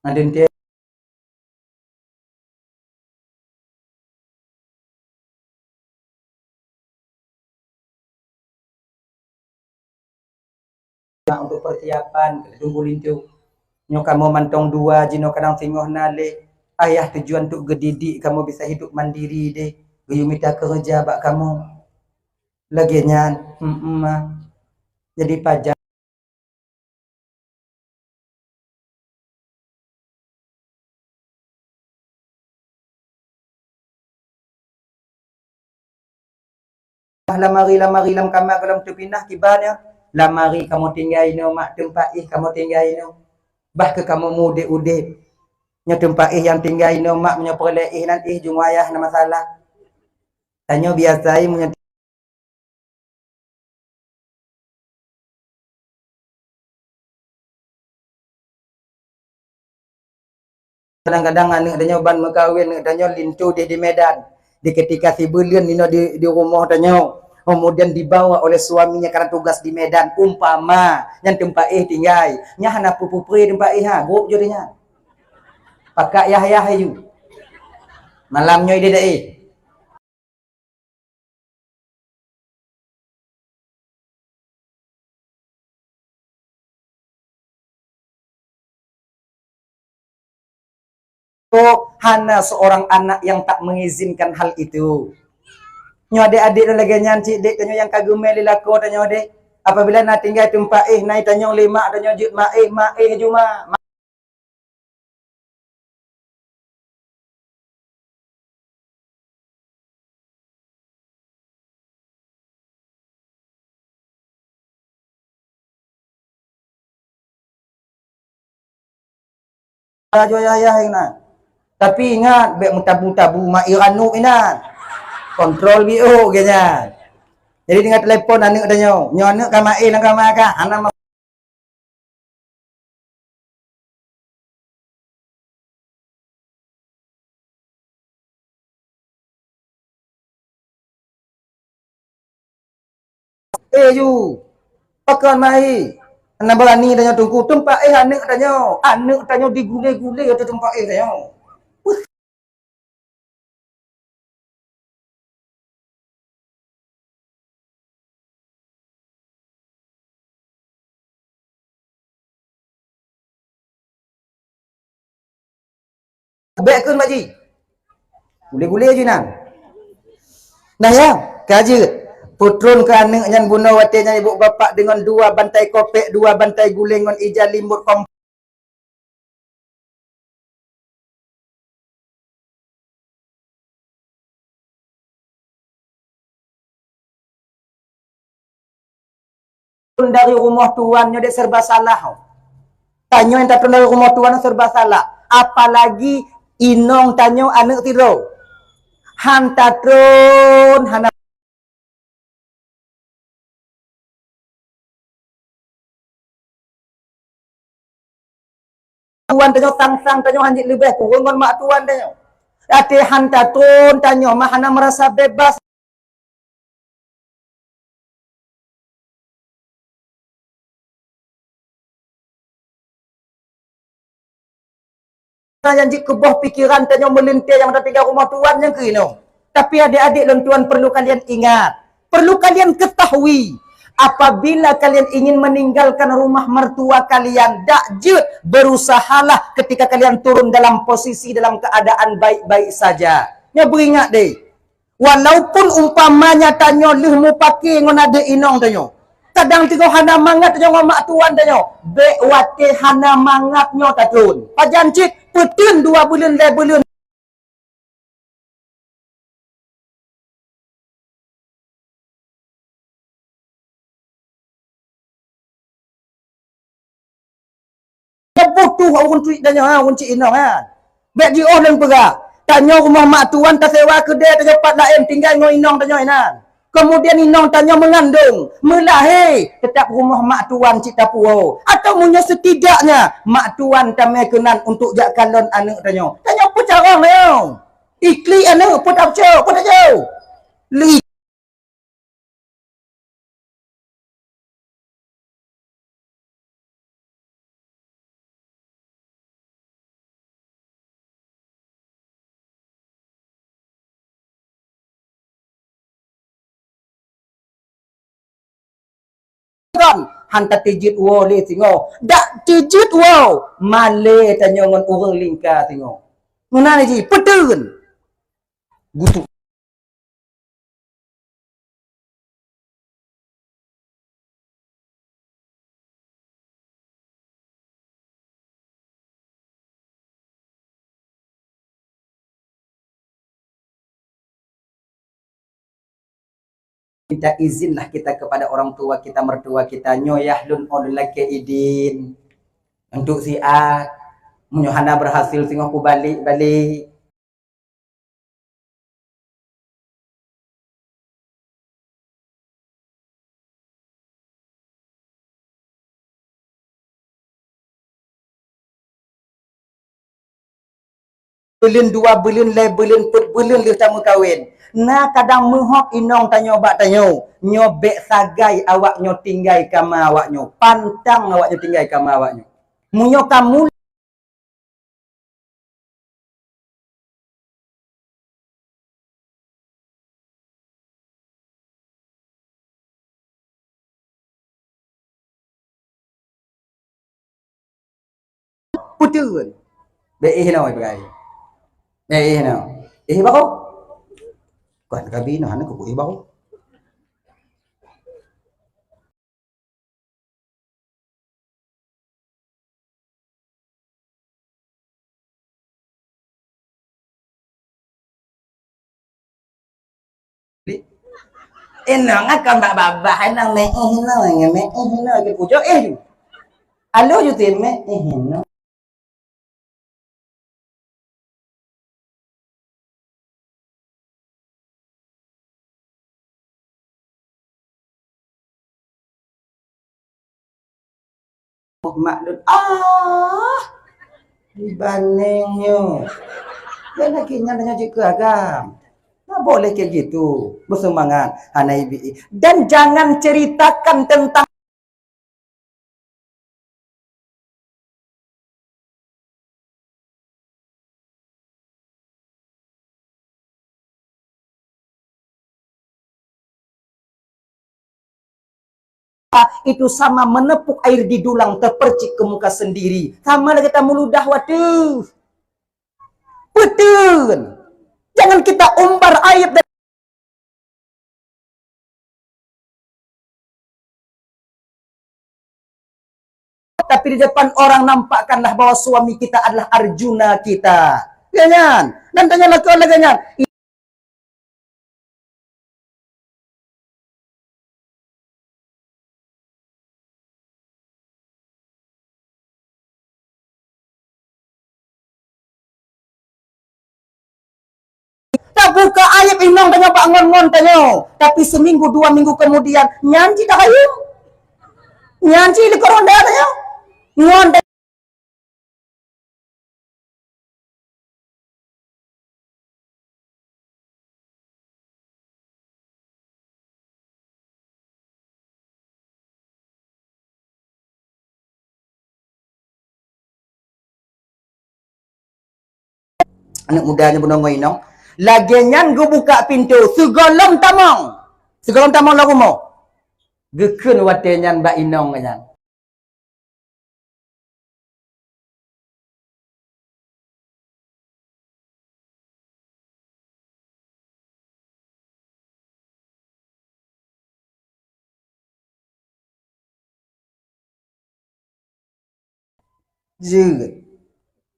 Ngon teuntèe untuk persiapan, tunggu linto. Nyoe kamoe mantong dua jinoe kadang singoh na lé. Ayah tujuan untuk geudidik kamoe bisa hidup mandiri deh. Geuyue mita keureuja bak kamoe. Lagèe nyan, mm, ma. Jadi pajan lamari-lamari lam kama gohlom teupinah kiban nyoe. Lamari kamoe tinggai inoe mak, teumpat éh kamoe tinggai inoe. Bah keu kamoe mudeb-udeb. Nyoe teumpat éh nyang tinggai inoe mak, meunyoe peureulèe éh nan éh jungwayah na masalah. Tanyoe biasa meunyoe Kadang-kadang aneuk tanyoe ban meukawen, aneuk tanyoe linto deh di Medan. Di ketika sibuleuen inoe di, di rumoh tanyoe, kemudian dibawa oleh suaminya karena tugas di Medan. Umpama, nyan teumpat éh tinggai. Nyan hana peue-peue teumpat éh ha, gop jih nyan. Pakat yah-yah aju. Malam nyoe ideh éh. Hana seorang anak yang tak mengizinkan hal itu. Nyoe adek-adek lagèe nyan cit dek tanyoe nyang ka geumè lé lakoe tanyoe deh. Apabila na tinggai teumpat éh, na tanyoe lé mak tanyoe jeuet mak éh, mak éh aju mak. Laju ayah-ayah inan. Tapi ingat, bèk meutabu-tabu mak iranu inan. Kontrol biôh geuh nyan. Jadi tinggai telepon aneuk tanyoe. Nyoe aneuk ka maén lam kama kah? Hana ma- Eh, yu. Pakon mai. Hana beurani tanyoe teungku, teumpat éh aneuk tanyoe. Aneuk tanyoe digulé-gulé ateueh teumpat éh tanyoe. Bèk kheun, Mak Ji. Gulé-gulé ju nan. Nah, ya, ka jeuet. Peutron keu aneuk nyan bunoe watèe nyan ibu bapak deungon dua bantai kopek, dua bantai guleng ngon ija limbot kom- Dari rumoh tuan nyoe dek serba salah. Tanyoe nyang tatron dari rumoh tuan serba salah. Apalagi inong tanyoe aneuk sidroe. Han tatron hana tuan tanyoe, sang-sang tanyoe han jeuet leubeh kureueng ngon mak tuan tanyoe. Até han tatron tanyoe mah hana meurasa bebas. Nyang jeuet keu boh pikeran tanyoe meulintèe nyang meutateuga rumoh tuan nyang keu inong. Tapi adik-adik lôn tuan perlu kalian ingat, perlu kalian ketahui, apabila kalian ingin meninggalkan rumah mertua kalian, dak jeuet, berusahalah ketika kalian turun dalam posisi dalam keadaan baik-baik saja. Nyoe beuingat deh. Walaupun umpamanya tanyoe lheueh mupake ngon adoe inong tanyoe, kadang teungoh hana mangat tanyoe ngon mak tuan tanyoe, bèk watèe hana mangat nyoe tatron. Pajan cit, peuteun dua buleuen, lhèe buleuen. Teuboh tuh ureueng tuek tanyoe, ha, ureueng cit inong, ha. Bèk jiôh lôn peugah. Tanyoe rumoh mak tuan tasewa keudè, tanyoe pat laén tinggai ngon inong tanyoe inan. Kemudian inong tanyoe meungandong, meulahé, teutap rumoh mak tuan cit tapuwoe. Atau meunyoe setidaknya mak tuan tamè keunan untuk jak kalon aneuk tanyoe. Tanyoe peucarông tanyoe. Iklik aneuk, peue tafeucok, peue tafeucok. Li Kon, han tateujeuet woe lé singoh. Dak teujeuet woe, malée tanyoe ngon ureuëng lingka singoh. Meunan jih, peuteun. Gusuk. Minta izinlah kita kepada orang tua kita, mertua kita, "Nyoe yah lôn, oh, lôn lakée idin untuk si A, meunyoe hana berhasil singoh kubalek, balek." Buleuen dua buleuen, lhée buleuen, peuet buleuen lheueh tameukawen. Na kadang meuhok inong tanyoe bak tanyoe, nyoe bék sagai awak nyoe tinggai kama awak nyoe, pantang awak nyoe tinggai kama awak nyoe. Meunyoe kamu Peuteun. Bék éh noe peugah. Bék éh noe. Éh baroe. Kon kabi noh, hana kubu éh baroe. Inong akan bak babah, inong meu'éh inoe, meu'éh inoe, keu pucok éh ju. Aloh ju tin meu'éh inoe. Mak lôn, ah, dibandéng nyoe. Dan lagèe nyan, nyan cit keu agam. Nah, boleh kayak gitu. Bersemangat. Hana ibi. Dan jangan ceritakan tentang Itu sama menepuk air di dulang, terpercik ke muka sendiri. Sama lagèe tamuludah, waduh. Peuteun. Jangan kita umbar aib dan Tapi di depan orang nampakkanlah bahwa suami kita adalah Arjuna kita. Ya nyan. Dan tanyoe lakukan lagèe nyan. Tabuka aib inong tanyoe bak ngon-ngon tanyoe. Tapi seminggu, dua minggu kemudian, nyan cit dah hayeu. Nyan cit likot honda tanyoe. Ngon Aneuk muda nyoe bunoe ngon inong. Lagèe nyan geubuka pintoe, sigohlom tamong. Sigohlom tamong lam rumoh. Geukheun watèe nyan bak inong nyan. Jeuet.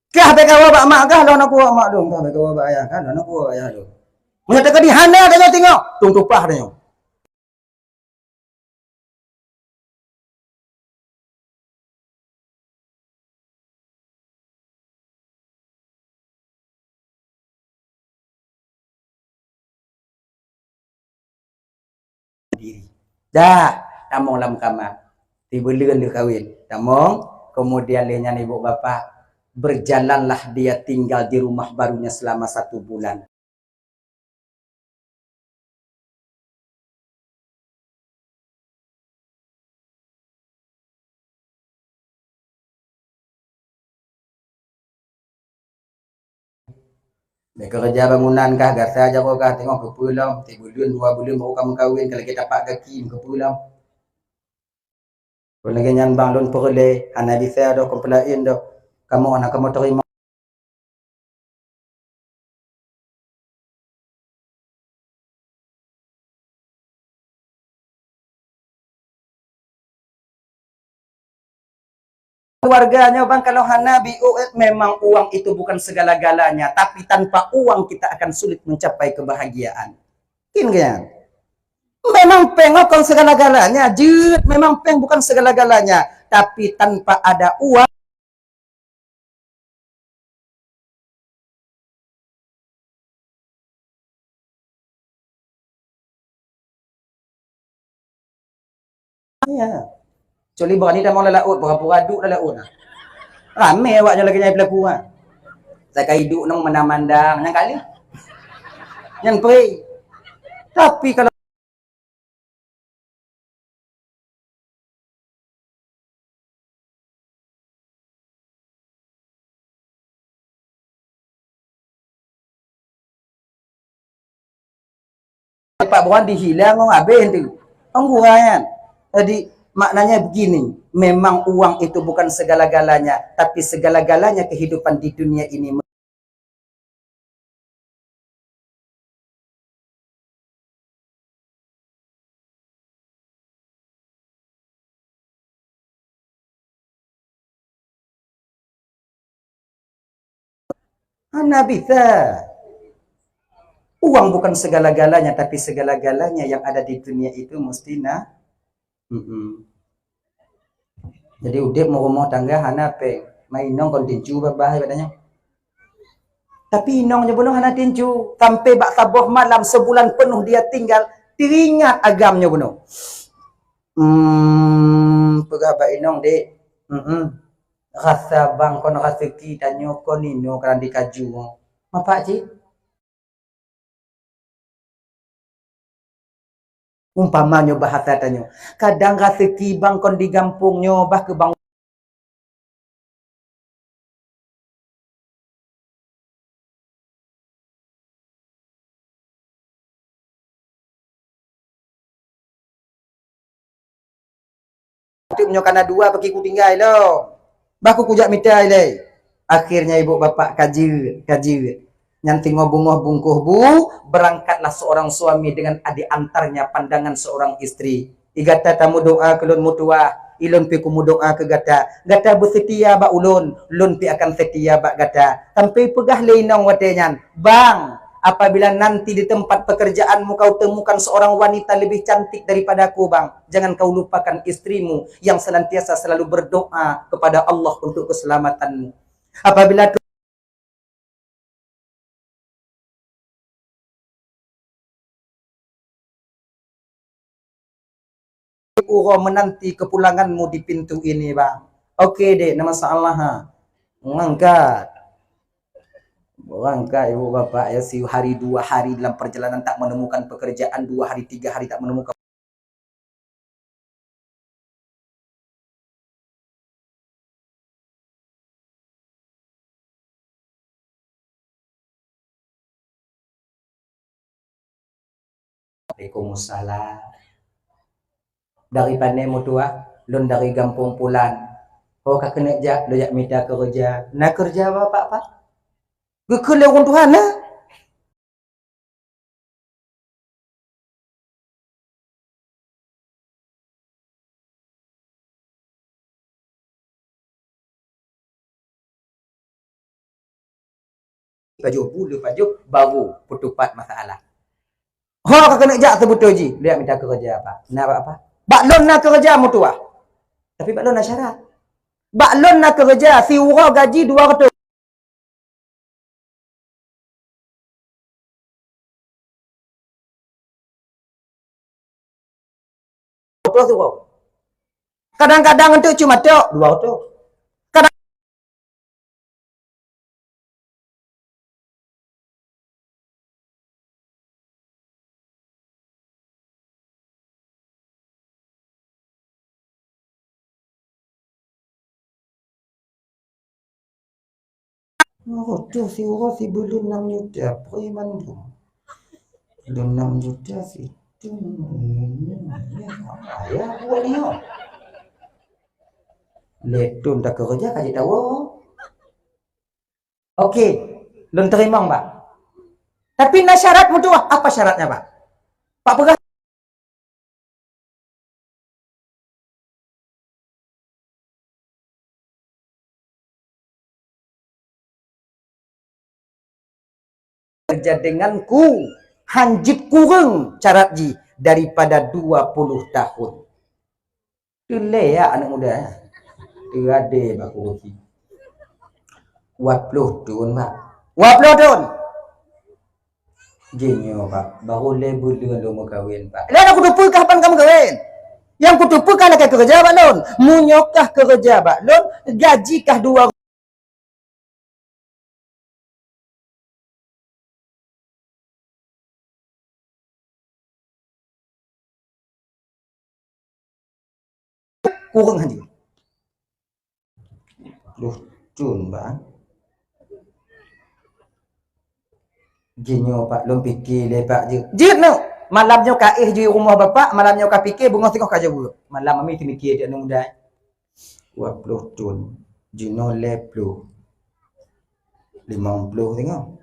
Kah bèk kawa bak mak kah, lôn aku bak mak dong. Kah bèk kawa bak ayah kah, lôn aku bak ayah dong. Meunyoe teuka di hana tanyoe tingok, tung tupah tanyoe. Diri. Dah, tamong lam kama. Sibuleuen lheueh kawin. Tamong, kemudian lheueh nyan ibu bapa Berjalanlah dia tinggal di rumah barunya selama satu bulan. Bèk keureuja bangunan kah, gasa jaroe kah, teungoh keupeue lom, tiep buleuen, dua buleuen baru ka meukawen, ka lagèe tapak gaki, keupeue lom. Lagèe nyan bang lôn peureulèe, hana bisa doh, kon peulaén doh. Kamoe hana kamoe teurimong. Keluarga nyoe bang, kalau hana B O F, memang uang itu bukan segala-galanya, tapi tanpa uang kita akan sulit mencapai kebahagiaan. Yakin kan? Memang péng kon segala-galanya, jeuet, memang péng bukan segala-galanya, tapi tanpa ada uang, ya. Kecuali berani tamong lam laôt, pura-pura duek lam laôt. Ramé awak nyoe lagèe nyan peulaku, ha. Sakai duek nong mandang-mandang, nyan kali. Nyan pré. Tapi kalau Pak Buhan dihilang, oh, habéh tu. Kan kurang kan? Jadi, maknanya begini, memang uang itu bukan segala-galanya, tapi segala-galanya kehidupan di dunia ini. Hana bisa. Uang bukan segala-galanya, tapi segala-galanya yang ada di dunia itu mesti na-, mm-mm. Jadi udép meurumoh tangga hana péng. Mai inong kon tincu babah ibaratnya. Tapi inong nyoe bunoe hana tincu. Sampai bak saboh malam sebulan penuh dia tinggal, teringat agam nyoe bunoe. Hmm, peugah bak inong, "Dek, mm-mm, rasa bang kon raseuki tanyoe kon inoe kadang dikaju." Mapak cit? Umpama nyoe bahasa tanyoe, kadang raseuki bang kon di gampông nyoe bah keu bang Teuk meunyoe kana dua paki kutinggai lom. Bah ku kujak mita ilée. Akhirnya ibu bapak ka jeuet, ka jeuet. Nyan teungoh beungoh bungkôh bu, berangkatlah seorang suami dengan diantarnya pandangan seorang istri. I gata tameudoa keu lôn meutuwah, ilôn pi kumeudoa keu gata. Gata beuseutia bak ulôn, lôn pi akan seutia bak gata. Sampai peugah lé inong watée nyan, "Bang, apabila nanti di tempat pekerjaanmu kau temukan seorang wanita lebih cantik daripada aku, Bang, jangan kau lupakan istrimu yang senantiasa selalu berdoa kepada Allah untuk keselamatanmu." Apabila uroe menanti kepulanganmu di pintu ini, Bang. Oke, Dek, nama salah, ha. Mangkat. Mangkat, Ibu Bapak, ya, sehari dua hari dalam perjalanan tak menemukan pekerjaan, dua hari, tiga hari tak menemukan Waalaikumsalam. Dari pane meutuah, lôn dari gampông Pulan. Ho ka keuneuk jak, lôn jak mita keureuja. Na keureuja apa, Pak? Geukheun lé ureueng tuha na. Pajoh bu le pajoh baru peutupat masalah. Ho ka keuneuk jak seubeutôi jih, liak mita keureuja apa? Na bak apa? Bak lôn na keureuja meutuah. Tapi bak lôn na syarat. Bak lôn na keureuja siuroe gaji dua reutôh. Dua puluh siuroe. Kadang-kadang untuk cuma tok dua reutôh. Kadang Oh, tu si urus si buleuen enam juta, peue mandum. Buleuen enam juta si tu. Ya, buat ni, oh. Lhèe thôn takeureuja ka jitawa. Oke, lôn teurimong, Pak. Tapi na syarat meutuah. Apa syaratnya, Pak? Pak peugah. Kerja denganku, hanjeuet kureueng syarat jih daripada dua puluh tahun. Teuleyak aneuk muda, eh. Teuadé bak kurusi. Dua ploh thôn, Pak. Dua ploh thôn. Jinoe, Pak, baru lhèe buleuen lôn meukawen, Pak. Lôn kuteupeue kah ban ka meukawen. Nyang kuteupeue kah lakèe keureuja bak lôn. Meunyoe kah keureuja bak lôn, gaji kah dua Kureueng hanjeuet. Dua ploh thôn, Bang. Jinoe, Pak, lôn pike lé, Pak, jeuet. Jeuet, nyoe. Malam nyoe ka éh jih rumoh Bapak, malam nyoe ka pike, beungoh singoh ka jaweueb. Malam ami teumike jeuet aneuk muda. Dua ploh thôn. Jinoe lhèe ploh. Limong ploh singoh.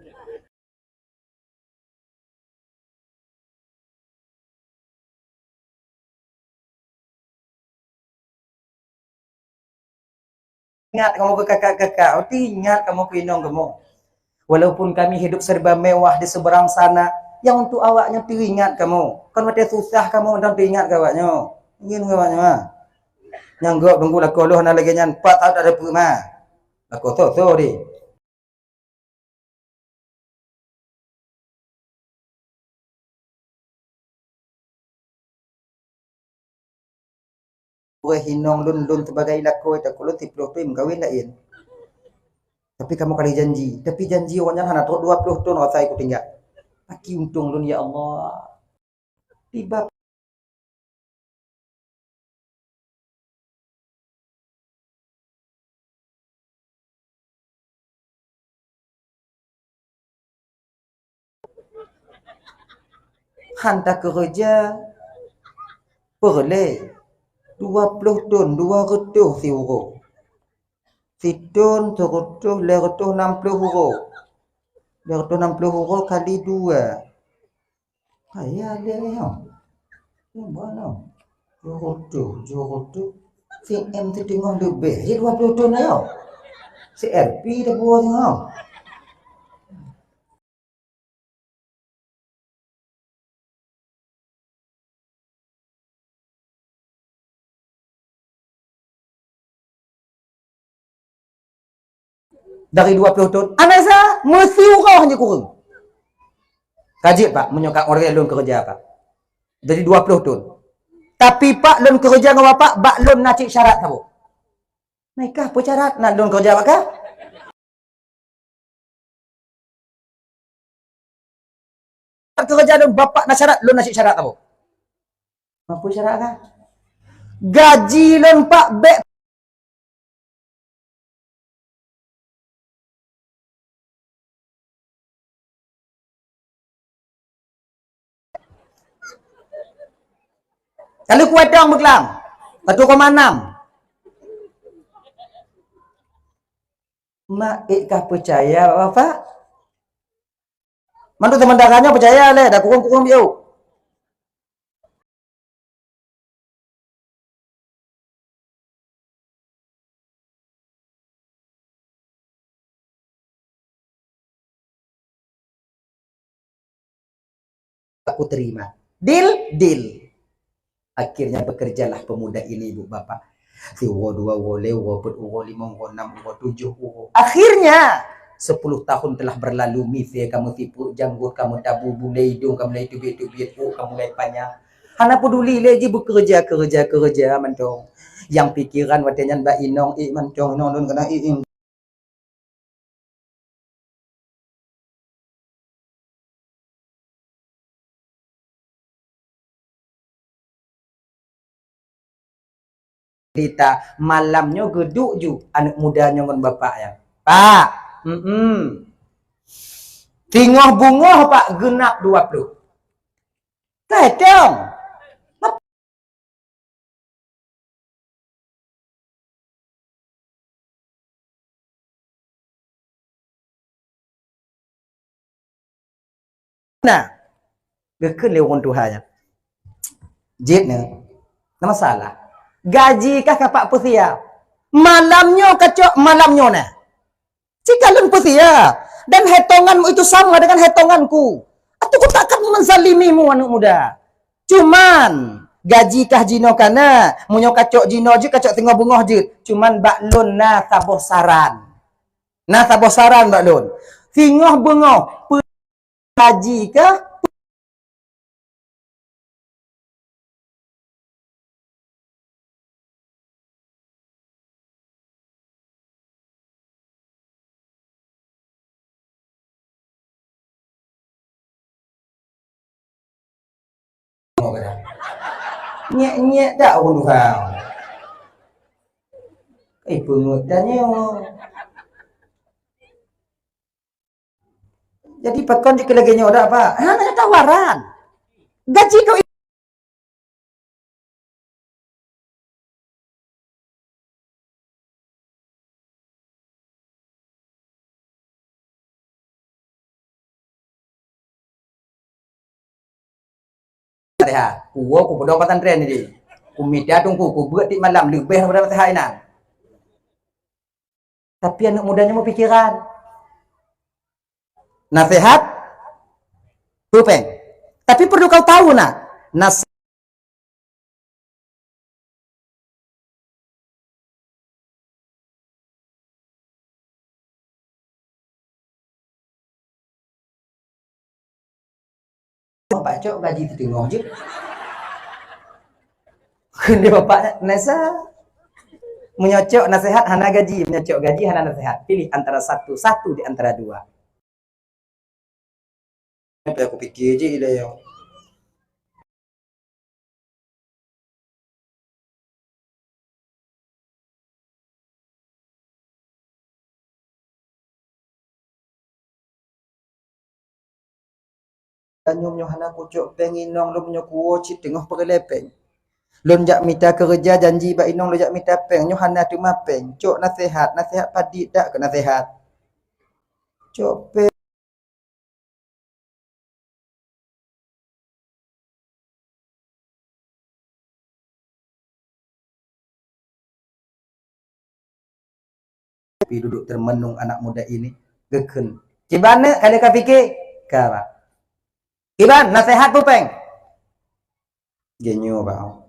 Ingat kamoe keu kakak-kakak, teuingat kamoe keu inong kamoe. Walaupun kami hidup serba mewah di seberang sana, nyang untuk awak nyoe teuingat kamoe. Kon watèe susah kamoe dan teuingat keu awak nyoe. Ngieng keu awak nyoe, ha. Nyang gob teungku lakoe lôn hana lagèe nyan, pat tahu tak ada peue ma. Lakoe tho-tho deh. Wéh inong lôn, lôn sibagai lakoe, takot lôn siplôh thôn meukawen laén. Tapi kamoe ka lheueh janji, tapi janji awaknyan hana trôk dua ploh thôn asai kutinggai. Aki untông lôn, ya Allah. Tiba han takeureuja peureulèe dua ploh thôn, dua reutôh siuroe. Sithôn sireutôh, lhèe reutôh nam ploh uroe. Lhèe reutôh nam ploh uroe kali dua. Hai, ya lé nyoe. Nyoe ba nyoe. Dua reutôh, dua reutôh. C M siteungoh leubeh, ya dua ploh thôn nyoe. C R P dah buah nyoe. Dari dua ploh thôn, Anesa meusiuroe hana kureueng. Ka jeuet, Pak, meunyoe ka ureueng lôn keureuja, Pak. Jadi dua ploh thôn. Tapi, Pak, lôn keureuja ngon Bapak, bak lôn na cit syarat saboh. Meukah peue syarat na lôn keureuja bak kah? Keureuja lôn, Bapak na syarat, lôn na cit syarat saboh. Apa syarat kah? Gaji lôn, Pak, bèk Ka lheueh kuatong beuklam, satu koma enam. Mak ék ka peucaya, Bapak? Mandum seumeuntara nyoe peucaya lé, dak kureueng-kureueng biôh. Aku terima. Deal, deal. Akhirnya bekerjalah pemuda ini, Ibu Bapak. Siuroe, dua uroe, lhèe uroe, peuet uroe, limong uroe, nam uroe, tujoh uroe. Akhirnya, sepuluh tahun telah berlalu, misé ka meusipeuet, janggot ka meutabu, bulèe idông ka mulai teubiet-teubiet, ôk ka mulai panyang. Hana peuduli lé, jih beukeureuja, keureuja, keureuja mantong. Nyang pikeran watèe nyan bak inong, ék mantong, inong lôn keunan, ék, ék. Cerita, malam nyoe geuduek ju aneuk muda nyoe ngon bapak nyan. "Pak, Hmm. Singoh beungoh pak geunap dua ploh. Ka hitong. Nah, geukheun lé ureueng tuha nyan. Jeuet nyoe, na masalah. Gaji kah ka pat peusiap. Malam nyoe kacok, malam nyoe na. Cit ka lôn peusiap. Dan hitonganmu itu sama dengan hitonganku. Atawa ku takkan menzalimimu, aneuk muda. Cuman, gaji kah jinoe ka na, meunyoe kacok jinoe jeuet, kacok singoh beungoh jeuet. Cuman bak lôn na saboh saran. Na saboh saran bak lôn. Singoh beungoh, peu-, gaji kah? Nyek-nyek dak ureueng tuha. Eh, peungeut dah nyoe. Jadi pakon jeuet keu lagèe nyoe dak, Pak? Hana tawaran. Gaji kau Fatihah. Kuwoe kupeudong pesantren jadi. Kumita teungku, kubeuet tiep malam leubeh daripada Fatihah inan. Tapi aneuk muda nyoe meupikeran. Naseuhat, peue péng. Tapi perlu kau tahu na, nas- Bapak cok gaji siteungoh jeuet. Kheun lé bapak Nesa, meunyoe cok naseuhat hana gaji, meunyoe cok gaji hana naseuhat. Pilih antara satu, satu di antara dua. Sampai aku pikir je ilée nyoe. Tanyoe nyoe hana kucok péng inong lôn, nyoe kuwoe cit teungoh peureulée péng. Lôn jak mita keureuja janji bak inong lôn jak mita péng, nyoe hana teuma péng. Cok naseuhat, naseuhat padit dak keu naseuhat. Cok péng. Tapi duduk termenung anak muda ini, geukheun. Kiban neuk kali ka pike? Ka, Pak. Kiban, naseuhat peue péng? Geunyoe, Pak.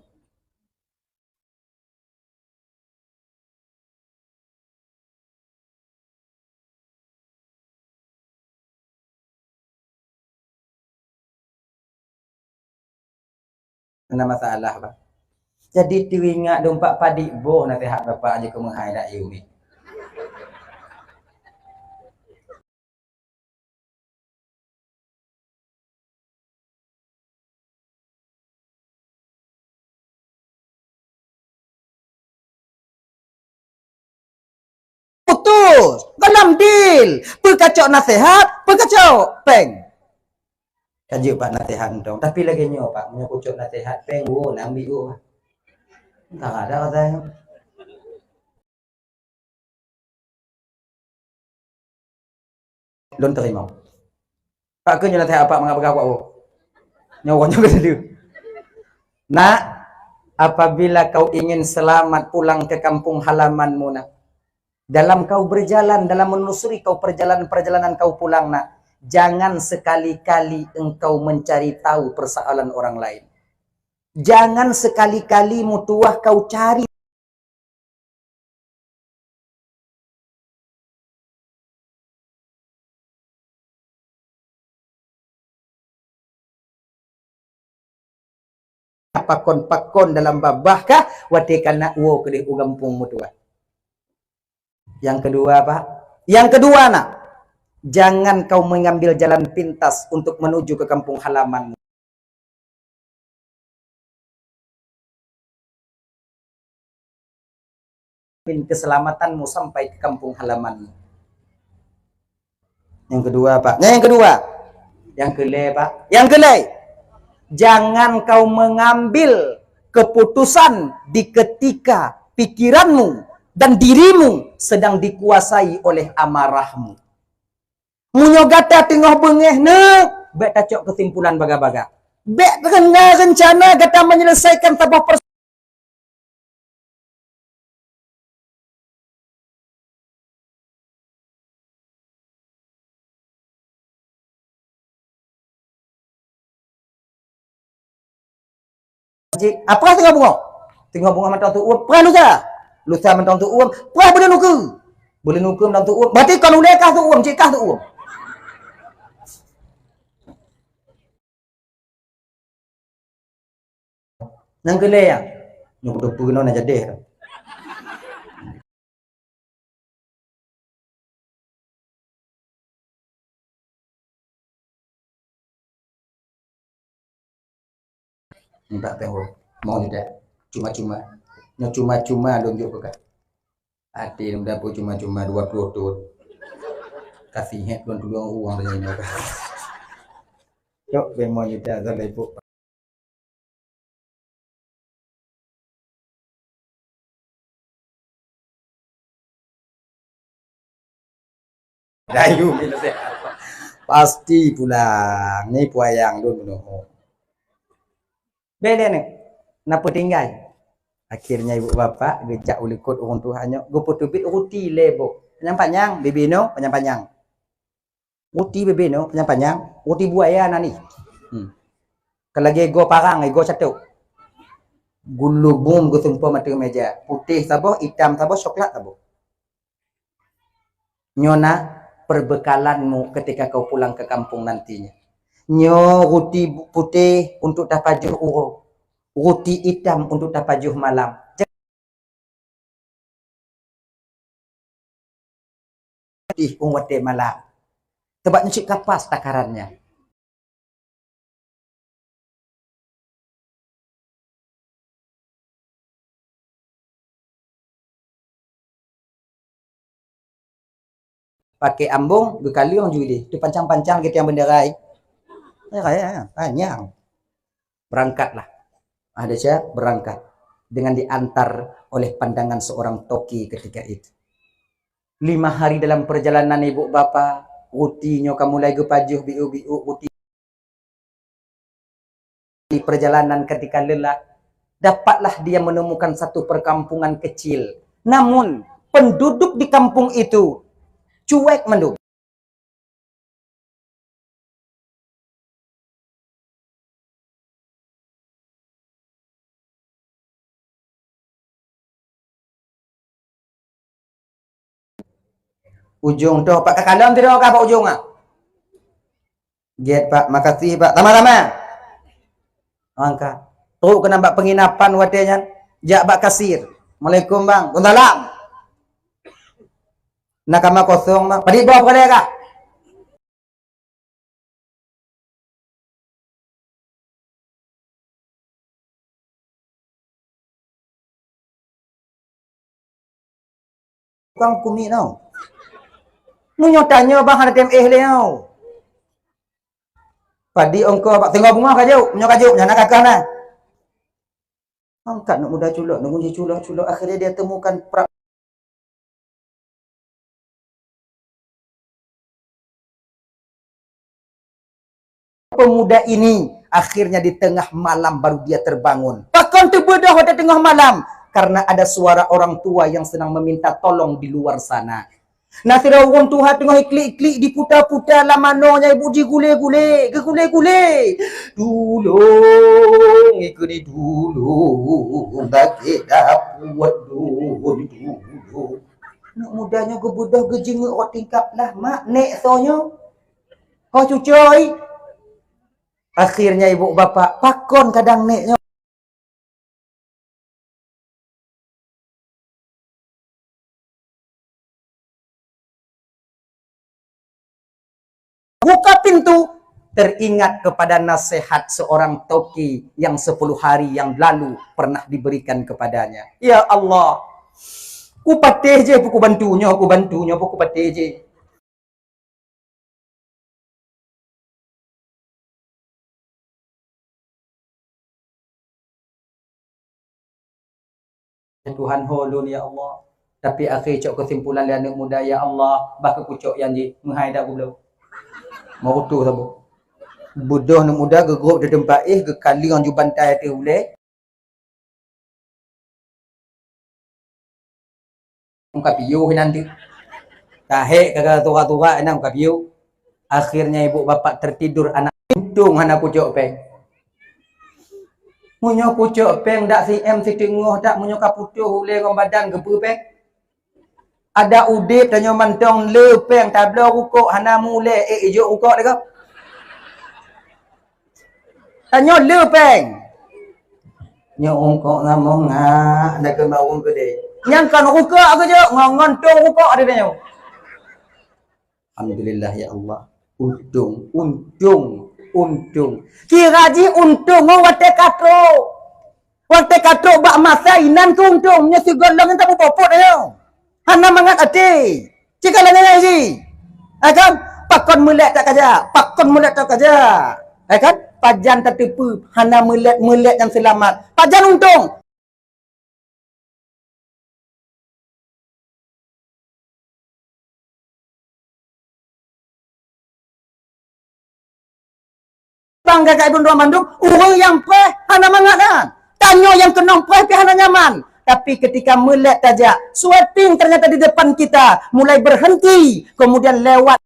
Hana masalah, Pak. Jadi teuingat dumpat padit boh naseuhat bapak jih keu meuhai dak yue ni. Putus. Dalam deal. Peukacok naseuhat, peukacok péng. Ka jeuet bak naseuhat mantong. Tapi lagèe nyoe, Pak, meunyoe kucok naseuhat péng, wo, na ambiek wo. Entah ada kata nyoe. Lôn teurimong. Pak keu nyoe naseuhat Pak mangat peugah kuat wo. Nyoe wo nyoe keudeh. Nak, apabila kau ingin selamat pulang ke kampung halamanmu, nak, dalam kau berjalan, dalam menelusuri kau perjalanan-perjalanan kau pulang, nak, jangan sekali-kali engkau mencari tahu persoalan orang lain. Jangan sekali-kali meutuwah kau cari pakon-pakon dalam babah kah, watèe ka nak woe keudeh u gampông meutuwah. Yang kedua, Pak. Yang kedua, nak. Jangan kau mengambil jalan pintas untuk menuju ke kampung halamanmu. Min keselamatanmu sampai ke kampung halamanmu. Yang kedua, Pak. Nah, yang kedua. Yang kelé, Pak. Yang kelé. Jangan kau mengambil keputusan di ketika pikiranmu dan dirimu sedang dikuasai oleh amarahmu. Meunyoe gata teungoh beungéh, neuk, bék tacok keusimpulan baga-baga. Bék keuneuk rencana gata menyelesaikan saboh pers- Cik, ah, peurah teungoh beungoh. Teungoh beungoh mantong teuuem, peurah lusa. Lusa mantong teuuem, peurah buleuen ukeue. Buleuen ukeue mantong teuuem, berarti kon ulée kah teuuem, cit kah teuuem. Nyang keu lhèe nyan, nyoe kuteupeu keunoe na jadeh. Minta tengok. Mau tidak? Cuma-cuma. Nyoe cuma-cuma lôn jok keu kah. Até lôn dapur cuma-cuma dua puluh thon. Kasih hek lôn tulông uang dari nyoe kah. Cok, bemo juta salah ibu. Dayu bila sehat. Pasti pulang. Ni puayang lôn meunoe. Beda ni. Napa tinggai? Akhirnya ibu bapak geujak u likot ureueng tuha nyoe, geupeuteubiet ruti lé boh. Panyang-panyang, bibinoe panyang-panyang. Ruti bibinoe panyang-panyang, ruti buaya na ni. Hmm. Ka lagèe igoe parang, igoe catok. Geulubong geuseumpom ateueh meja. Putéh saboh, itam saboh, coklat saboh. Nyoe na perbekalanmu ketika kau pulang ke kampung nantinya. Nyoe ruti bu-, putéh untuk tapajoh uroe, ruti itam untuk tapajoh malam. Ih, ung watèe malam. Sabab nyoe cit ka pas takarannya. Pakai ambong, geukaleueng ju idéh. Tu pancang-pancang lagèe tiang bendera, eh. Eh, eh, eh, panyang. Berangkatlah. Ada saya berangkat dengan diantar oleh pandangan seorang toki ketika itu. Lima hari dalam perjalanan ibu bapa, ruti nyoe ka mulai geupajoh biu-biu ruti. Di perjalanan ketika lelah, dapatlah dia menemukan satu perkampungan kecil. Namun, penduduk di kampung itu cuek mandum. Ujong toh, Pak, ka kalon sidroe kah bak ujong ah? Gèt, Pak, makasih, Pak. Sama-sama. Angkat. Trok keunan bak penginapan watèe nyan, jak bak kasir. "Assalamualaikum, Bang." "Waalaikumsalam." "Na kama kosong, Bang." "Padit boh peureulèe kah?" Tukang kumi tau. Meunyoe tanyoe bang hana tem éh lé tau. Padi ongkoh bak teungoh beungoh ka jok, meunyoe ka jok nyan na kakah na. Angkat aneuk muda culok, aneuk muda culok, culok, akhirnya dia temukan pra-, pemuda ini akhirnya di tengah malam baru dia terbangun. Pakon teubeudôh watèe teungoh malam? Karena ada suara orang tua yang sedang meminta tolong di luar sana. Na sidroe ureueng tuha teungoh iklik-iklik diputa-puta lam manoe nyan ibu jigulé-gulé, geugulé-gulé. "Tulông, ikeu ni tulông, sakét dapeuet lôn tulông." Aneuk muda nyoe geubeudôh geujeungeuk rot tingkap lah, "Mak, nèk soe nyoe?" "Ho cucoe." Akhirnya ibu bapak, pakon kadang nèk nyoe. Buka pintu, teringat kepada nasihat seorang toki yang sepuluh hari yang lalu pernah diberikan kepadanya. Ya Allah, kupatéh jih, kubantu nyoe, kubantu nyoe, kupatéh jih. Tuhan ho lôn, ya Allah. Tapi akhé cok keusimpulan lé aneuk muda, ya Allah, bah keu kucok nyan jih, meuhai dak goblok. Meurutoh saboh. Beudôh aneuk muda geugrôp di teumpat éh, geukaleueng ju bantai ateueh ulèe. Muka piôh nan tu. Tahek kagak tura-tura nan muka piôh. Akhirnya ibu bapak tertidur anak. Untông hana kucok péng. Meunyoe kucok péng dak si em siteungoh dak, meunyoe ka putôh ulèe ngon badan geupeue péng. Adak udép tanyoe mantong le péng, tabloe rukok hana mulèe, eh, ijok rukok lagèe. Tanyoe le péng. Nyoe rukok ngamong ngak, dah keu bawong gede. Nyang kon rukok geujok, ngon, ngon tong rukok ada tanyoe. Alhamdulillah ya Allah. Untông, untông, untông. Kira jih untông ngon watèe ka trok. Watèe ka trok bak masa inan keu untông, nyoe sigohlom nyan tapeupoh-poh nyoe. Hana mangat até. Cit ka lagèe nyan jih. Hai kan? Pakon meulét tak kajak, pakon meulét tak kajak. Hai kan? Pajan tateupeue hana meulét-meulét nyang seulamat. Pajan untông. Bang gagah droe mandum, ureueng nyang preh hana mangat nyan. Tanyoe nyang keunong preh pih hana nyaman. Tapi ketika meulét tajak, sweeping ternyata di depan kita mulai berhenti, kemudian lewat.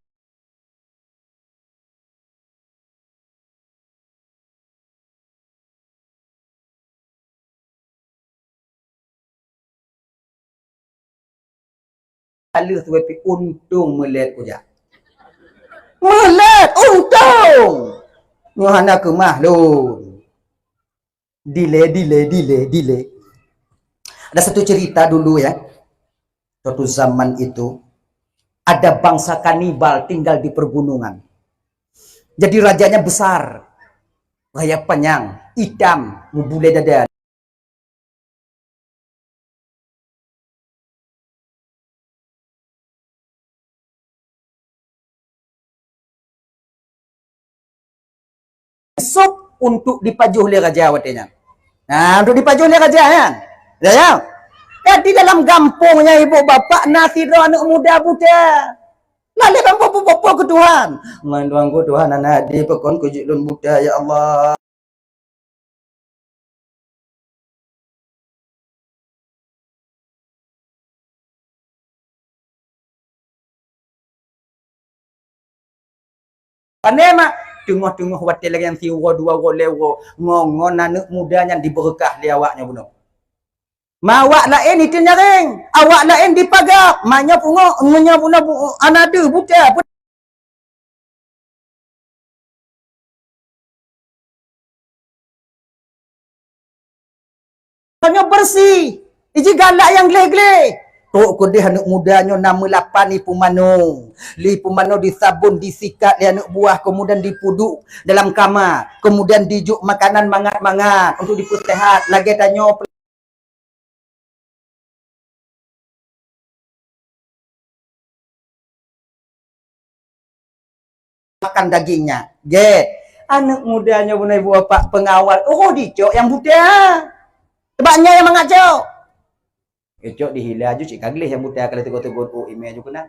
Ka lheueh sweeping, untông meulét kujak. Meulét, untông! Nyoe hana keumah lôn. Delay, delay, delay, delay. Ada satu cerita dulu ya. Suatu zaman itu, ada bangsa kanibal tinggal di pergunungan. Jadi rajanya besar, raya panyang, itam, meubulée dada. Sop untuk dipajoh lé raja watée nyan. Nah, untuk dipajoh lé raja nyan. Ya, ya. Jadi dalam gampông nyan ibu bapak na sidroe aneuk muda buta. Lalée ban poh-poh keu Tuhan. Ngon Tuhan ku Tuhan aneuk di pakon kujeuet lôn buta ya Allah. Pane mak, teungoh-teungoh watée lagée nyan siuroe dua uroe lhée uroe, ngon-ngon aneuk muda nyan dibeureukah lé awak nyoe bunoe. Ma awak laén iteueng nyaréng, awak laén dipagab, ma nyoe pungoh, ngon nyoe bunoe bu-, hana deuh buta. Tanyoe beureusi, iji galak nyang gleh-gleh. Trok keudeh aneuk muda nyoe na meulapan ié pumano. Lé pumano disabon, disikat lé aneuk buah, keumudian dipeuduek dalam kama, keumudian dijok makanan mangat-mangat untuk dipeuseuhat. Lagée tanyoe makan dagingnya. Gét. Aneuk muda nyoe bunoe ibu bapak peungawal, oh dicok nyang buta. Sebab nyan nyang mangat cok. Icok dihila aju cit ka gleh nyang buta ka lheueh teugôt-teugôt, oh imé aju keunan.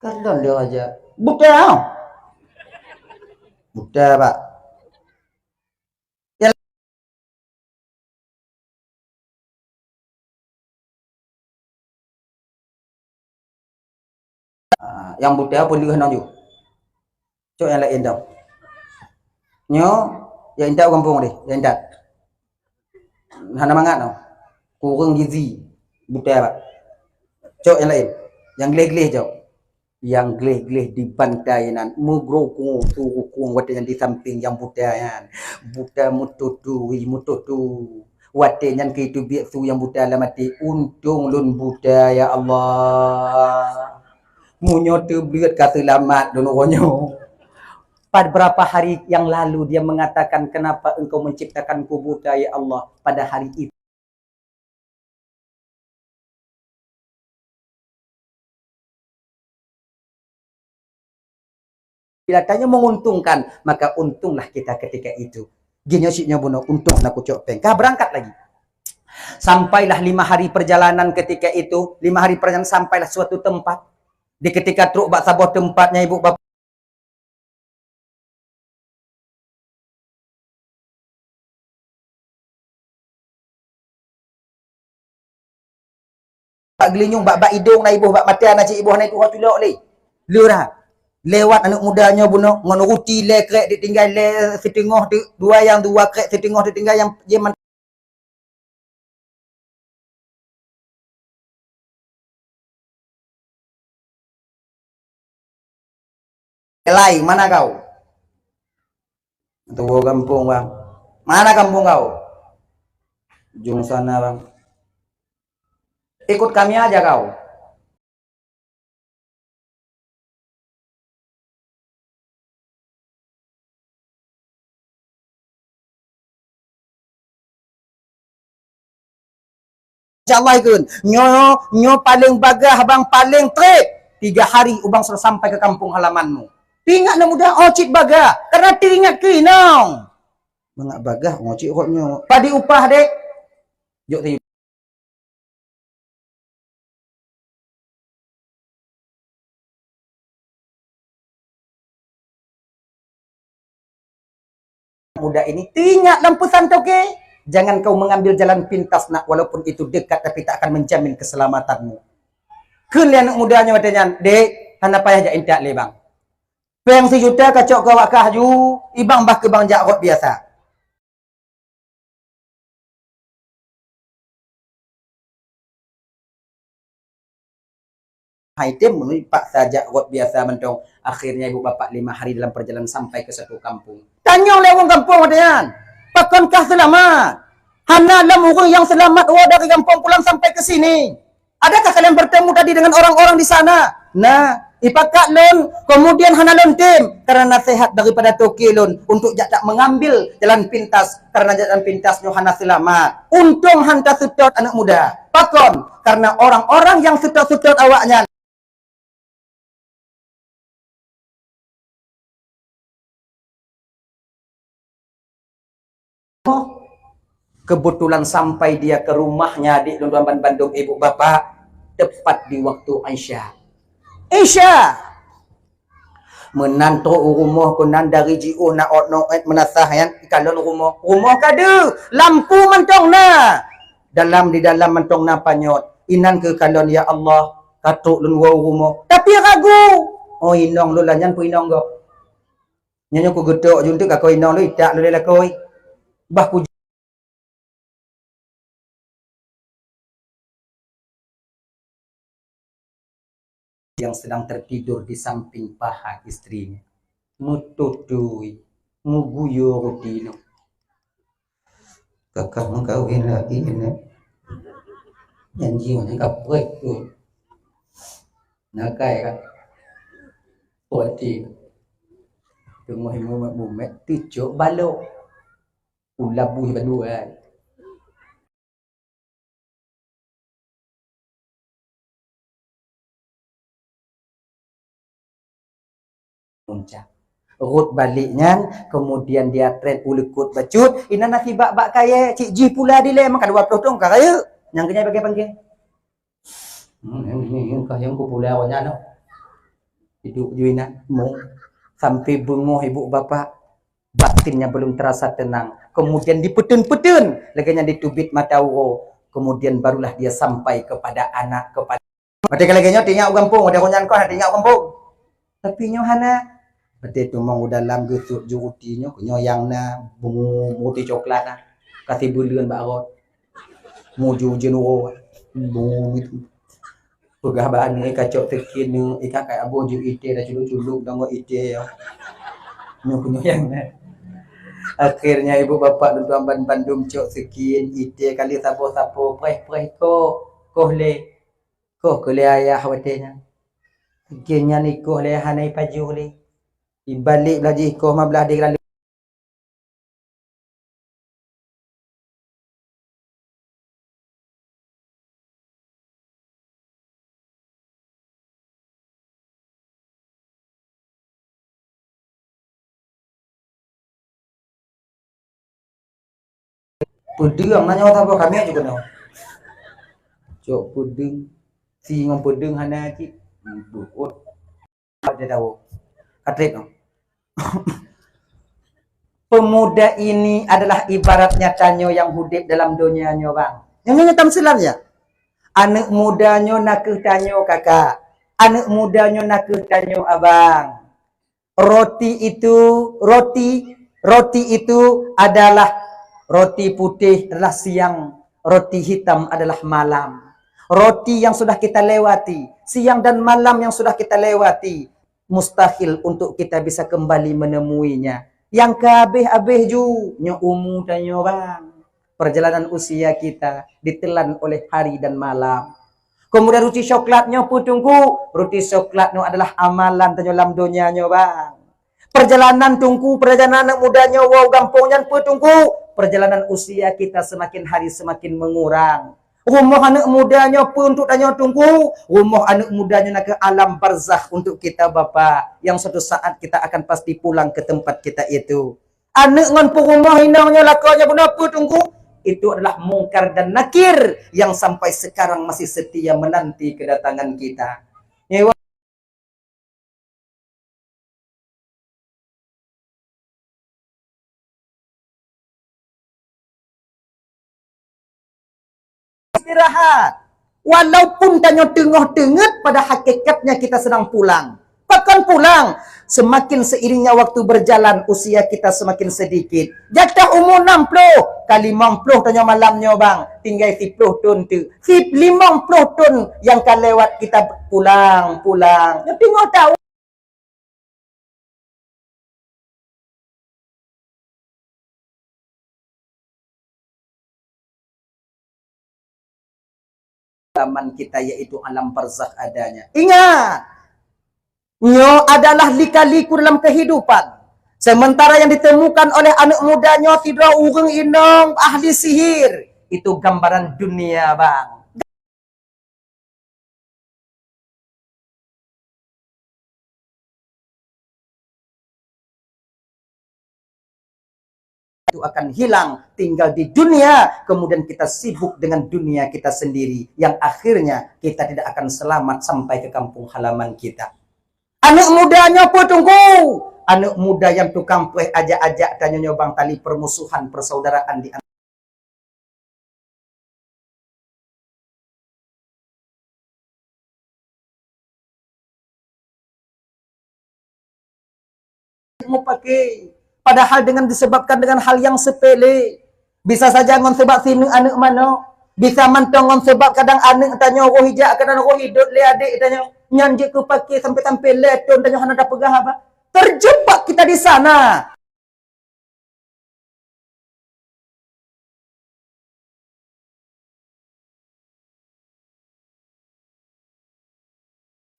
Kalon lé raja. Buta. Buta, Pak. Ah, nyang buta peuleueh nyoe ju. Cok nyang laén dong. Nyoe, nyang intat u gampông deh, nyang intat. Hana mangat noh. Kureueng gizi. Buta bak. Cok nyang laén. Nyang gleh-gleh cok. Nyang gleh-gleh dibantai nan, meugrokong su rukong watée nyan di sampéng nyang buta nyan. Buta meututu, meututu. Watée nyan keu teubiet su nyang buta lam até, "Untông lôn buta, ya Allah. Meunyoe teubleuet ka seulamat lôn uroe nyoe." Pad beurapa hari nyang lalu dia mengatakan, "Kenapa Engkau menciptakanku buta, ya Allah?" Pada hari itu Bila tanyoe menguntungkan, maka untunglah kita ketika itu. Jih nyoe sit nyoe bunoe untông na kucok péng. Ka beurangkat lagi. Sampailah lima hari perjalanan ketika itu, lima hari perjalanan sampailah suatu tempat. Di ketika trok bak saboh tempat nyan ibu bapak, bak geulinyueng, bak, bak idong na iboh, bak mata na cit iboh, na itu culok lé. Lé dah. Lewat aneuk muda nyoe bunoe ngon ruti lhèe krek ditinggai, lhèe siteungoh di, dua nyang dua krek siteungoh ditinggai nyang jeuem. Lai, mana kau? Tuwoe gampông, bang. Mana kampung kau? Ujong sana, bang. Ikut kami aja kau. Insya Allah ikheun. Nyoe, nyoe paleng bagah bang, paleng trép. Tiga hari ubang sudah sampai ke kampung halamanmu. Teuingat aneuk muda, oh cit bagah, karena teuingat keu inong. Mangat bagah, oh cit rot nyoe. Padum upah dek? Jok teuingat. Muda ini, teuingat lam peusan toke, jangan kau mengambil jalan pintas nak, walaupun itu dekat tapi tak akan menjamin keselamatanmu. Kheun lé aneuk muda nyoe watèe nyan, dek, hana payah jak intat lé bang. Pèng sijuta kacok keu awak kah ju, ibang bah keu bang jak rot biasa. Hai tem, meunurot paksa jak rot biasa mantong. Akhirnya ibu bapak lima hari dalam perjalanan sampai ke satu kampung. Tanyong lé ureueng kampung watèe nyan, "Pakonkah seulamat? Hana lom ureueng nyang seulamat woe dari kampung pulang sampai ke sini." Adakah kalian bertemu tadi dengan orang-orang di sana? Nah, ipakat lôn, kemudian hana lôn tem, karena nasihat daripada toke lôn untuk jak tak mengambil jalan pintas, karena jalan pintas nyoe hana seulamat. Untông han taseutôt aneuk muda. Pakon? Karena orang-orang yang seutôt-seutôt awaknyan Kebetulan sampai dia ke rumahnya, adik lôn tuan ban bandum ibu bapak, tepat di waktu Isya. Isya! Meunan trok u rumoh keunan dari jiôh na ôt noét meunasah nyan, ikalon rumoh. Rumoh ka deuh, lampu mantong na. Dalam, di dalam mantong na panyöt. Inan keukalon, "Ya Allah, ka trok lôn woe u rumoh." Tapi ragu. Oh, inong lôn lah nyan peue inong gob. Nyoe, nyoe kugeutok ju eunteuk kakoe inong lôn, itak lôn lé lakoe. Bah ku yang sedang tertidur di samping paha istrinya. Meututui, meuguyue ruti nyoe. Kakak meukawen lagi nyoe. Janji ngon nyang ka preh tu. Nakai ka. Berarti teungoh mumet-mumet teucok balok. Ulabui balua. Puncak. Rot balek nyan, kemudian dia tren u likot bacut, inan na sibak bak kayèe, cit jih pula dilèe, maka dua ploh thôn ka rayeuk. Nyang keunyai bagai panggil. Hmm, nyang, nyang, nyang, nyang ku pula awak nyan, noh. Hidup ju inan, mu. Sampai beungoh ibu bapak, batinnya belum terasa tenang. Kemudian dipeuteun-peuteun, lagèe nyan diteubiet mata uroe. Kemudian barulah dia sampai kepada anak, kepada Watèe ka lagèe nyoe teuingat u gampông, watèe awak nyan kon teuingat u gampông. Tapi nyoe hana. Watèe teumong u dalam geusut ju ruti nyoe, nyoe nyang na, bungo, ruti coklat na. Ka sibeuleuen bak rot. Mujur ujeuen uroe. Bungo gitu. Peugah bak aneuk, "Kacok sikin neuk, ika kai aboh ju itèe dah culok-culok deungon itèe nyoe." Nyoe, nyoe nyang na. Akhirnya ibu bapak lôn tuan ban bandum cok sikin, itèe kali saboh-saboh, preh-preh koh, koh lé. Koh keu lé ayah watèe nyan. Sikin nyan ikoh lé hana ipajoh lé. Ibalek blah jih ikoh ma blah di lalu. Peudeueng na nyoe saboh kami juga nyoe. Cok peudeueng, si ngon peudeueng hana cit. Buet. Ada tahu. Katrip noh. Pemuda ini adalah ibaratnya tanyoe nyang udép dalam donya nyoe, bang. Nyang nyoe tamsilan ya. Aneuk muda nyoe nakeuh tanyoe, kakak. Aneuk muda nyoe nakeuh tanyoe, abang. Roti itu, roti, roti itu adalah roti putih adalah siang, roti hitam adalah malam. Roti yang sudah kita lewati, siang dan malam yang sudah kita lewati, mustahil untuk kita bisa kembali menemuinya. Nyang ka habéh-habéh ju, nyoe umu tanyoe, bang. Perjalanan usia kita ditelan oleh hari dan malam. Kemudian ruti coklat nyoe peue, Teungku? Ruti coklat nyoe adalah amalan tanyoe lam donya nyoe, bang. Perjalanan, Teungku, perjalanan aneuk muda nyoe woe gampông nyan peue, Teungku? Perjalanan usia kita semakin hari semakin mengurang. Rumoh aneuk muda nyoe peue untuk tanyoe, Teungku? Rumoh aneuk muda nyoe nakeuh alam barzakh untuk kita, Bapak, yang suatu saat kita akan pasti pulang ke tempat kita itu. Aneuk ngon peurumoh inong nyoe lakoe nyoe bunoe peue, Teungku? Itu adalah Mungkar dan Nakir yang sampai sekarang masih setia menanti kedatangan kita. Nyewa istirahat. Walaupun tanyoe teungoh teungeut, pada hakikatnya kita sedang pulang. Pakon pulang? Semakin seiringnya waktu berjalan, usia kita semakin sedikit. Jatah umu enam puluh, ka limong puluh tanyoe malam nyoe, bang. Tinggai siploh thon teuk. Sip limong puluh thon nyang ka lewat kita pulang, pulang. Nyoe teungoh tahu. Zaman kita, yaitu alam barzakh adanya. Ingat, nyoe adalah lika-liku dalam kehidupan. Sementara yang ditemukan oleh aneuk muda nyoe sidroe ureueng inong ahli sihir, itu gambaran dunia, bang. Itu akan hilang, tinggal di dunia, kemudian kita sibuk dengan dunia kita sendiri, yang akhirnya kita tidak akan selamat sampai ke kampung halaman kita. Aneuk muda nyoe peue, Teungku? Aneuk muda nyang tukang preh ajak-ajak tanyoe nyoe, bang, tali permusuhan persaudaraan di mupake. Padahal dengan disebabkan dengan hal yang sepele, bisa saja ngon sebab sineuk aneuk manok, bisa mantong ngon sebab kadang aneuk tanyoe roh ijak, kadang roh idot lé adék tanyoe, nyan jeuet keu pake sampai-sampai lhèe thon tanyoe hana tapeugah haba. Terjebak kita di sana.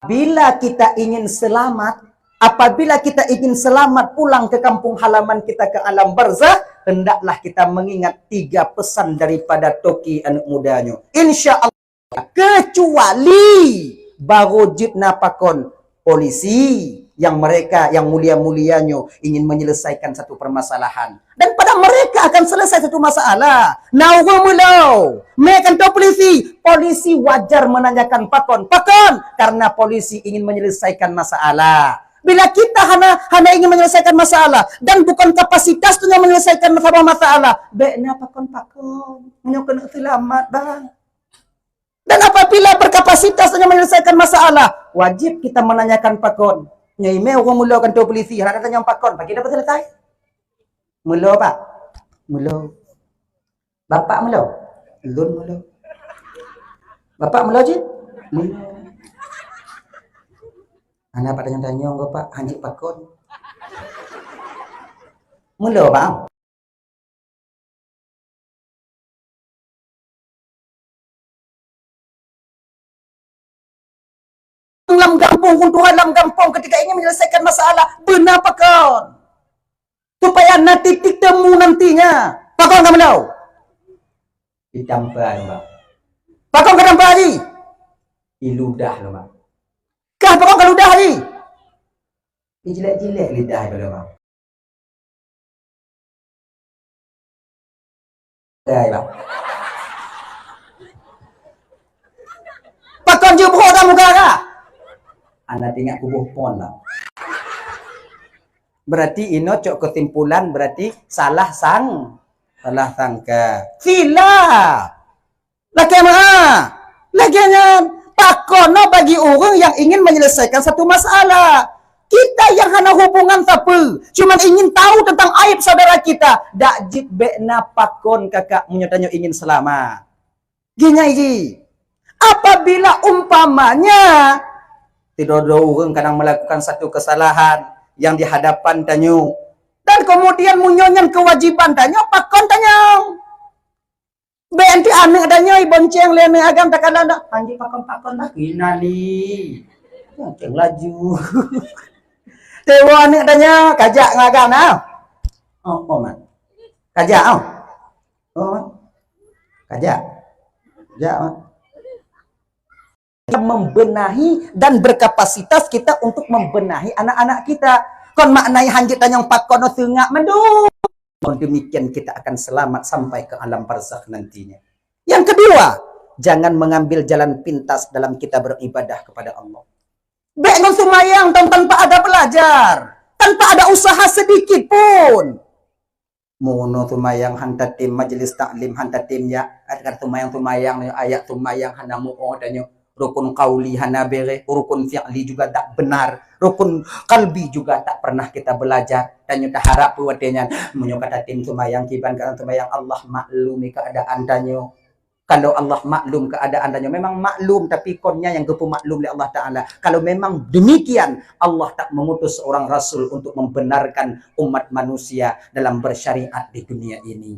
Bila kita ingin selamat, apabila kita ingin selamat pulang ke kampung halaman kita, ke alam barzakh, hendaklah kita mengingat tiga pesan daripada toke aneuk muda nyoe. Insya Allah. Kecuali barô jeuet na pakon polisi, yang mereka yang mulia-mulia nyoe ingin menyelesaikan satu permasalahan. Dan pada mereka akan selesai satu masalah. Na ureueng meulo, mé kantor polisi, polisi wajar menanyakan pakon. Pakon? Karena polisi ingin menyelesaikan masalah. Bila kita hana, hana ingin menyelesaikan masalah dan bukan kapasitas tu yang menyelesaikan masalah, masalah, bèk na pakon-pakon. Meunyoe keuneuk seulamat, bang. Dan apabila berkapasitas hanya menyelesaikan masalah, wajib kita menanyakan pakon. Nyoe imé ureueng meulo kantor polisi, hana tanyong pakon, bagi dapat selesai. Meulo, Pak? Meulo. Bapak meulo? Lôn meulo. Bapak meulo cit? Meulo. Hana patanyong-tanyong kah, Pak, hanjeuet pakon. Meulo, Pak. Lam gampông, ureueng tuha lam gampông ketika ingin menyelesaikan masalah, beuna pakon. Supaya na titik temu nantinya. Pakon ka meulo? Itampa, Bang. Pakon ka tampa, Haji? Iludah, Bang. Kah pakon ka ludah, Haji? Ijilek-jilek lidah, Bang. Hai, bang. Pakon jeuet brok dah muka ka? Ana tingak kuboh pon lah. Berarti inoe cok kesimpulan, berarti salah sang, salah sangka. Sila. Lakée meu'ah. Lagée nyan, pakon na bagi ureuëng yang ingin menyelesaikan satu masalah. Kita yang hana hubungan sapeue, cuman ingin tahu tentang aib saudara kita, dak jeuet bék na pakon kakak meunyoe tanyoe ingin selamat. Geunyai jih. Apabila umpamanya, sidroe-droe ureuëng kadang melakukan satu kesalahan yang di hadapan tanyoe, dan kemudian meunyoe nyan kewajiban tanyoe, pakon tanyoe. Bék anti aneuëk tanyoe bonceng lé aneuëk agam takalon dak. Anjing pakon-pakon dah. Ina ni. Bonceng laju. Tewa aneuëk tanyoe kajak ngon agam nah. Oh, oh, man. Kajak, oh. Oh, man. Kajak. Kajak, man. Membenahi dan berkapasitas kita untuk membenahi anak-anak kita. Kon maknai hanjeuet tanyong pakon seungak mandum. Kon demikian kita akan selamat sampai ke alam barzakh nantinya. Yang kedua, jangan mengambil jalan pintas dalam kita beribadah kepada Allah. Bék ngon seumayang tan-, tanpa ada belajar, tanpa ada usaha sedikit pun. Meurunoe seumayang han tatem majlis taklim, han tatem jak, kadang seumayang-seumayang, ayat seumayang hana muoh tanyoe, rukun qauli hana beres, rukun fi'li juga tak benar, rukun qalbi juga tak pernah kita belajar. Tanyoe taharap peue watée nyan, meunyoe ka tatem seumayang kiban ka seumayang, Allah maklumi keuadaan tanyoe. Kalau Allah maklum keuadaan tanyoe, memang maklum, tapi kon nyan nyang geupeumaklum lé Allah Taala. Kalau memang demikian, Allah tak mengutus seorang rasul untuk membenarkan umat manusia dalam bersyariat di dunia ini.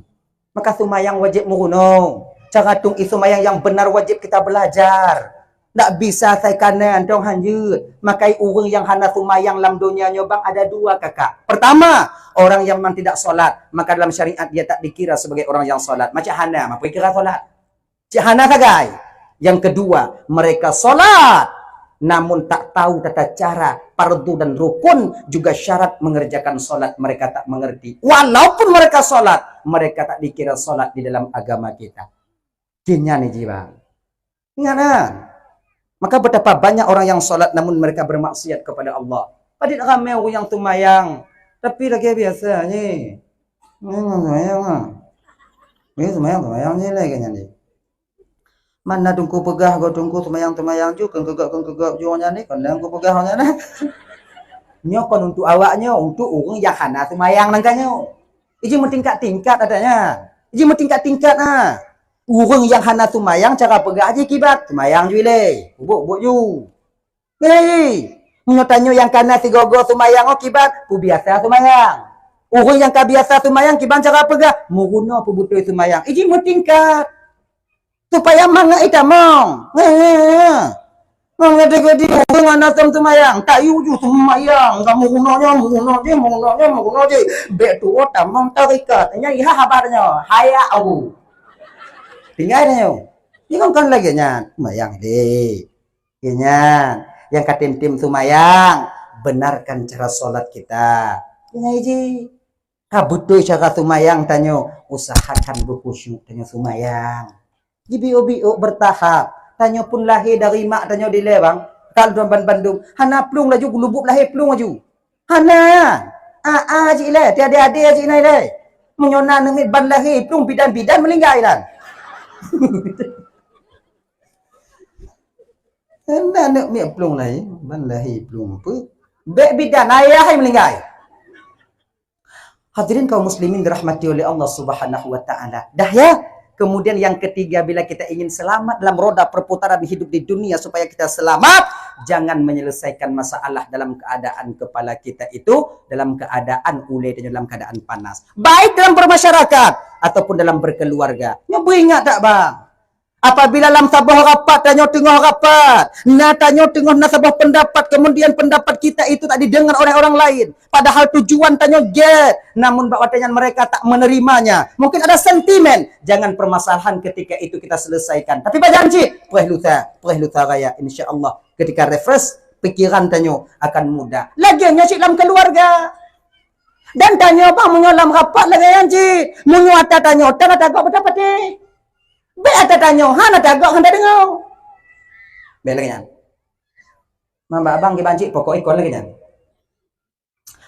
Maka seumayang wajéb meurunoe. Cara tung ie seumayang nyang benar wajéb kita belajar. Ndak bisa sai kanan dong hanjeuet. Makai ureuëng nyang hana seumayang lam donya nyoe bang ada dua kakak. Pertama, orang yang memang tidak sholat, maka dalam syariat dia tak dikira sebagai orang yang sholat. Macam hana mampu kira sholat. Cik hana sagai. Yang kedua, mereka sholat, namun tak tahu tata cara, fardu dan rukun, juga syarat mengerjakan sholat mereka tak mengerti. Walaupun mereka sholat, mereka tak dikira sholat di dalam agama kita. Kenya ni jiwa. Ingat kan? Maka betapa banyak orang yang sholat namun mereka bermaksiat kepada Allah. Padit ramai orang yang tumayang, tapi lagi biasa ni. Memang tumayang ah. Ini tumayang, tumayang ni lagi ni. Mana tungku peugah go tungku seumayang-seumayang ju, keu keugok, keu keugok ju nyan ni, kon tungku peugah nyan nah. Nyoe kon untuk awak nyoe, untuk ureuëng nyang hana seumayang nangka nyoe. Iji meutingkat-tingkat adanya. Iji meutingkat-tingkat nah. Ureuëng nyang hana seumayang cara peugah jih kiban, seumayang ju ilée. Ubuk-ubuk ju. Hei, meunyoe tanyoe nyang kana sigoe-goe seumayang oh kiban, peubiasa seumayang. Ureuëng nyang ka biasa seumayang kiban cara peugah, meurunoe peubeutôi seumayang. Iji meutingkat. Supaya mangat itamong. Hei, hei, hei. Mangat deungon di ureuëng hana tem seumayang, tak yue ju seumayang. Ka meurunoe nyoe, meurunoe jih, meurunoe nyoe, meurunoe jih. Bék tuwoe tamong tarekat. Nyan iha haba nyoe. Hayak aku. Tinggai nyoe. Ni kan, kan lagée nyan. Seumayang deh. Nyan, nyang ka tem-tem seumayang, benarkan cara sholat kita. Nyan iji. Ka beutôi cara seumayang tanyoe, usahakan beukhusyuk tanyoe seumayang. Jibiôk-biôk bertahap. Tanyoe pun lahé dari mak tanyoe dilée bang. Ka lôn ban bandum, hana plueng laju geulubuk lahé plueng laju. Hana. Aa jih ilée, tiada-ada jih na ilée. Meunyoe na neumiet ban lahé plueng bidan-bidan meulinggai lan. Hana aneuk miet plueng lahé, ban lahé plueng peue? Bék bidan ayah hai meulinggai. Hadirin kaum muslimin dirahmati oleh Allah Subhanahu wa taala. Dah ya? Kemudian yang ketiga, bila kita ingin selamat dalam roda perputaran hidup di dunia supaya kita selamat, jangan menyelesaikan masalah dalam keadaan kepala kita itu dalam keadaan ulée dan dalam keadaan panas. Baik dalam bermasyarakat ataupun dalam berkeluarga. Nyoe beuingat tak bang? Apabila lam saboh rapat tanyoe teungoh rapat, na tanyoe teungoh na saboh pendapat, kemudian pendapat kita itu tak didengar oleh orang lain, padahal tujuan tanyoe gét, namun bak watée nyan mereka tak menerimanya. Mungkin ada sentimen, jangan permasalahan ketika itu kita selesaikan. Tapi bajanji, preh lusa, preh lusa raya, insya Allah ketika refresh, pikiran tanyoe akan mudah. Lagée nyan cit lam keluarga. Dan tanyoe bang, meunyoe lam rapat lagèe nyan cit, meunyoe ata tanyoe tan, ata gob ata patéh. Bèk ata tanyoe han, ata gob han tadeungoe. Bèk lagèe nyan. Man bak abang kiban cit, pokok ikon lagèe nyan.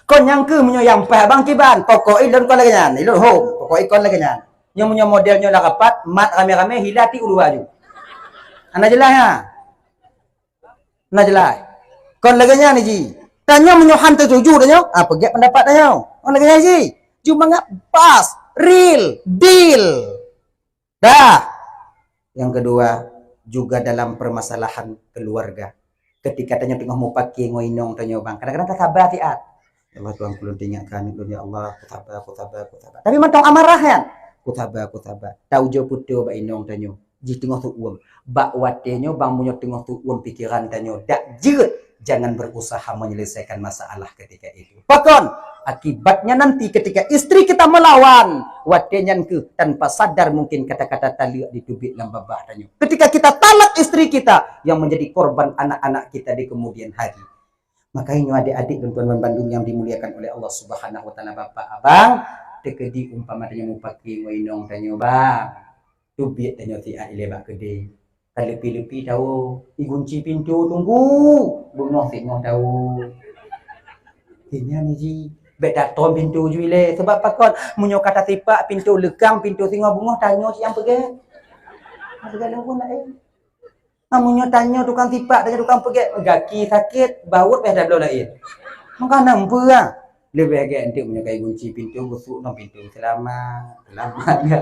Kon nyang keu meunyoe nyang paih abang kiban, pokok ilôn kon lagèe nyan, ilôn hom, pokok ikon lagèe nyan. Nyoe meunyoe model nyoe lam rapat, mat ramé-ramé, hila ti ulu aju. Hana jeulaih ha. Hana jeulaih. Kon lagèe nyan ji. Tanyoe meunyoe han teutuju tanyoe, ah, peugèt pendapat tanyoe. Kon lagèe nyan ji. Ju mangat pas, real, deal. Dah. Yang kedua, juga dalam permasalahan keluarga. Ketika tanyoe teungoh mupakè ngon inong tanyoe bang, kadang-kadang tasaba siat. "Ya Allah, Tuhan, kulôn teuingat keu aneuk lôn, ya Allah, kusaba, kusaba, kusaba." Tapi mantong amarah nyan. "Kusaba, kusaba." Taujoe peutoe bak inong tanyoe. Jih teungoh seuuem. Bak watèe nyoe bang, meunyoe teungoh seuuem pikeran tanyoe, dak jeuet, jangan berusaha menyelesaikan masalah ketika itu. Pakon? Akibatnya nanti ketika istri kita melawan, watèe nyan keuh tanpa sadar mungkin kata-kata taleuek jiteubiet lam babah tanyoe. Ketika kita talak istri kita, yang menjadi korban anak-anak kita di kemudian hari. Makanya nyoe adik-adik dan tuan-tuan bandum yang dimuliakan oleh Allah Subhanahu wa Taala, bapak, abang, teukeudi umpama tanyoe mupakè ngon inong tanyoe bang, teubiet tanyoe siat ilèe bak keudè. Ka leupi-leupi tawoe, igunci pintoe, tunggu, beungoh singoh tawoe. Nyan ji, bèk tatom pintoe ju ilèe. Sabab pakon? Meunyoe ka tasipak pintoe leukang, pintoe singoh beungoh, tanyoe cit nyang peugèt. Nyang peugèt lôn pun laén. Nah, meunyoe tanyoe tukang sipak, tanyoe tukang peugèt, gaki sakét, bawot bèk tabloe laén. Maka na peue ah. Leubeh gèt eunteuk meunyoe ka igunci pintoe, geusuek ngon pintoe, "Seulamat, seulamat," ya.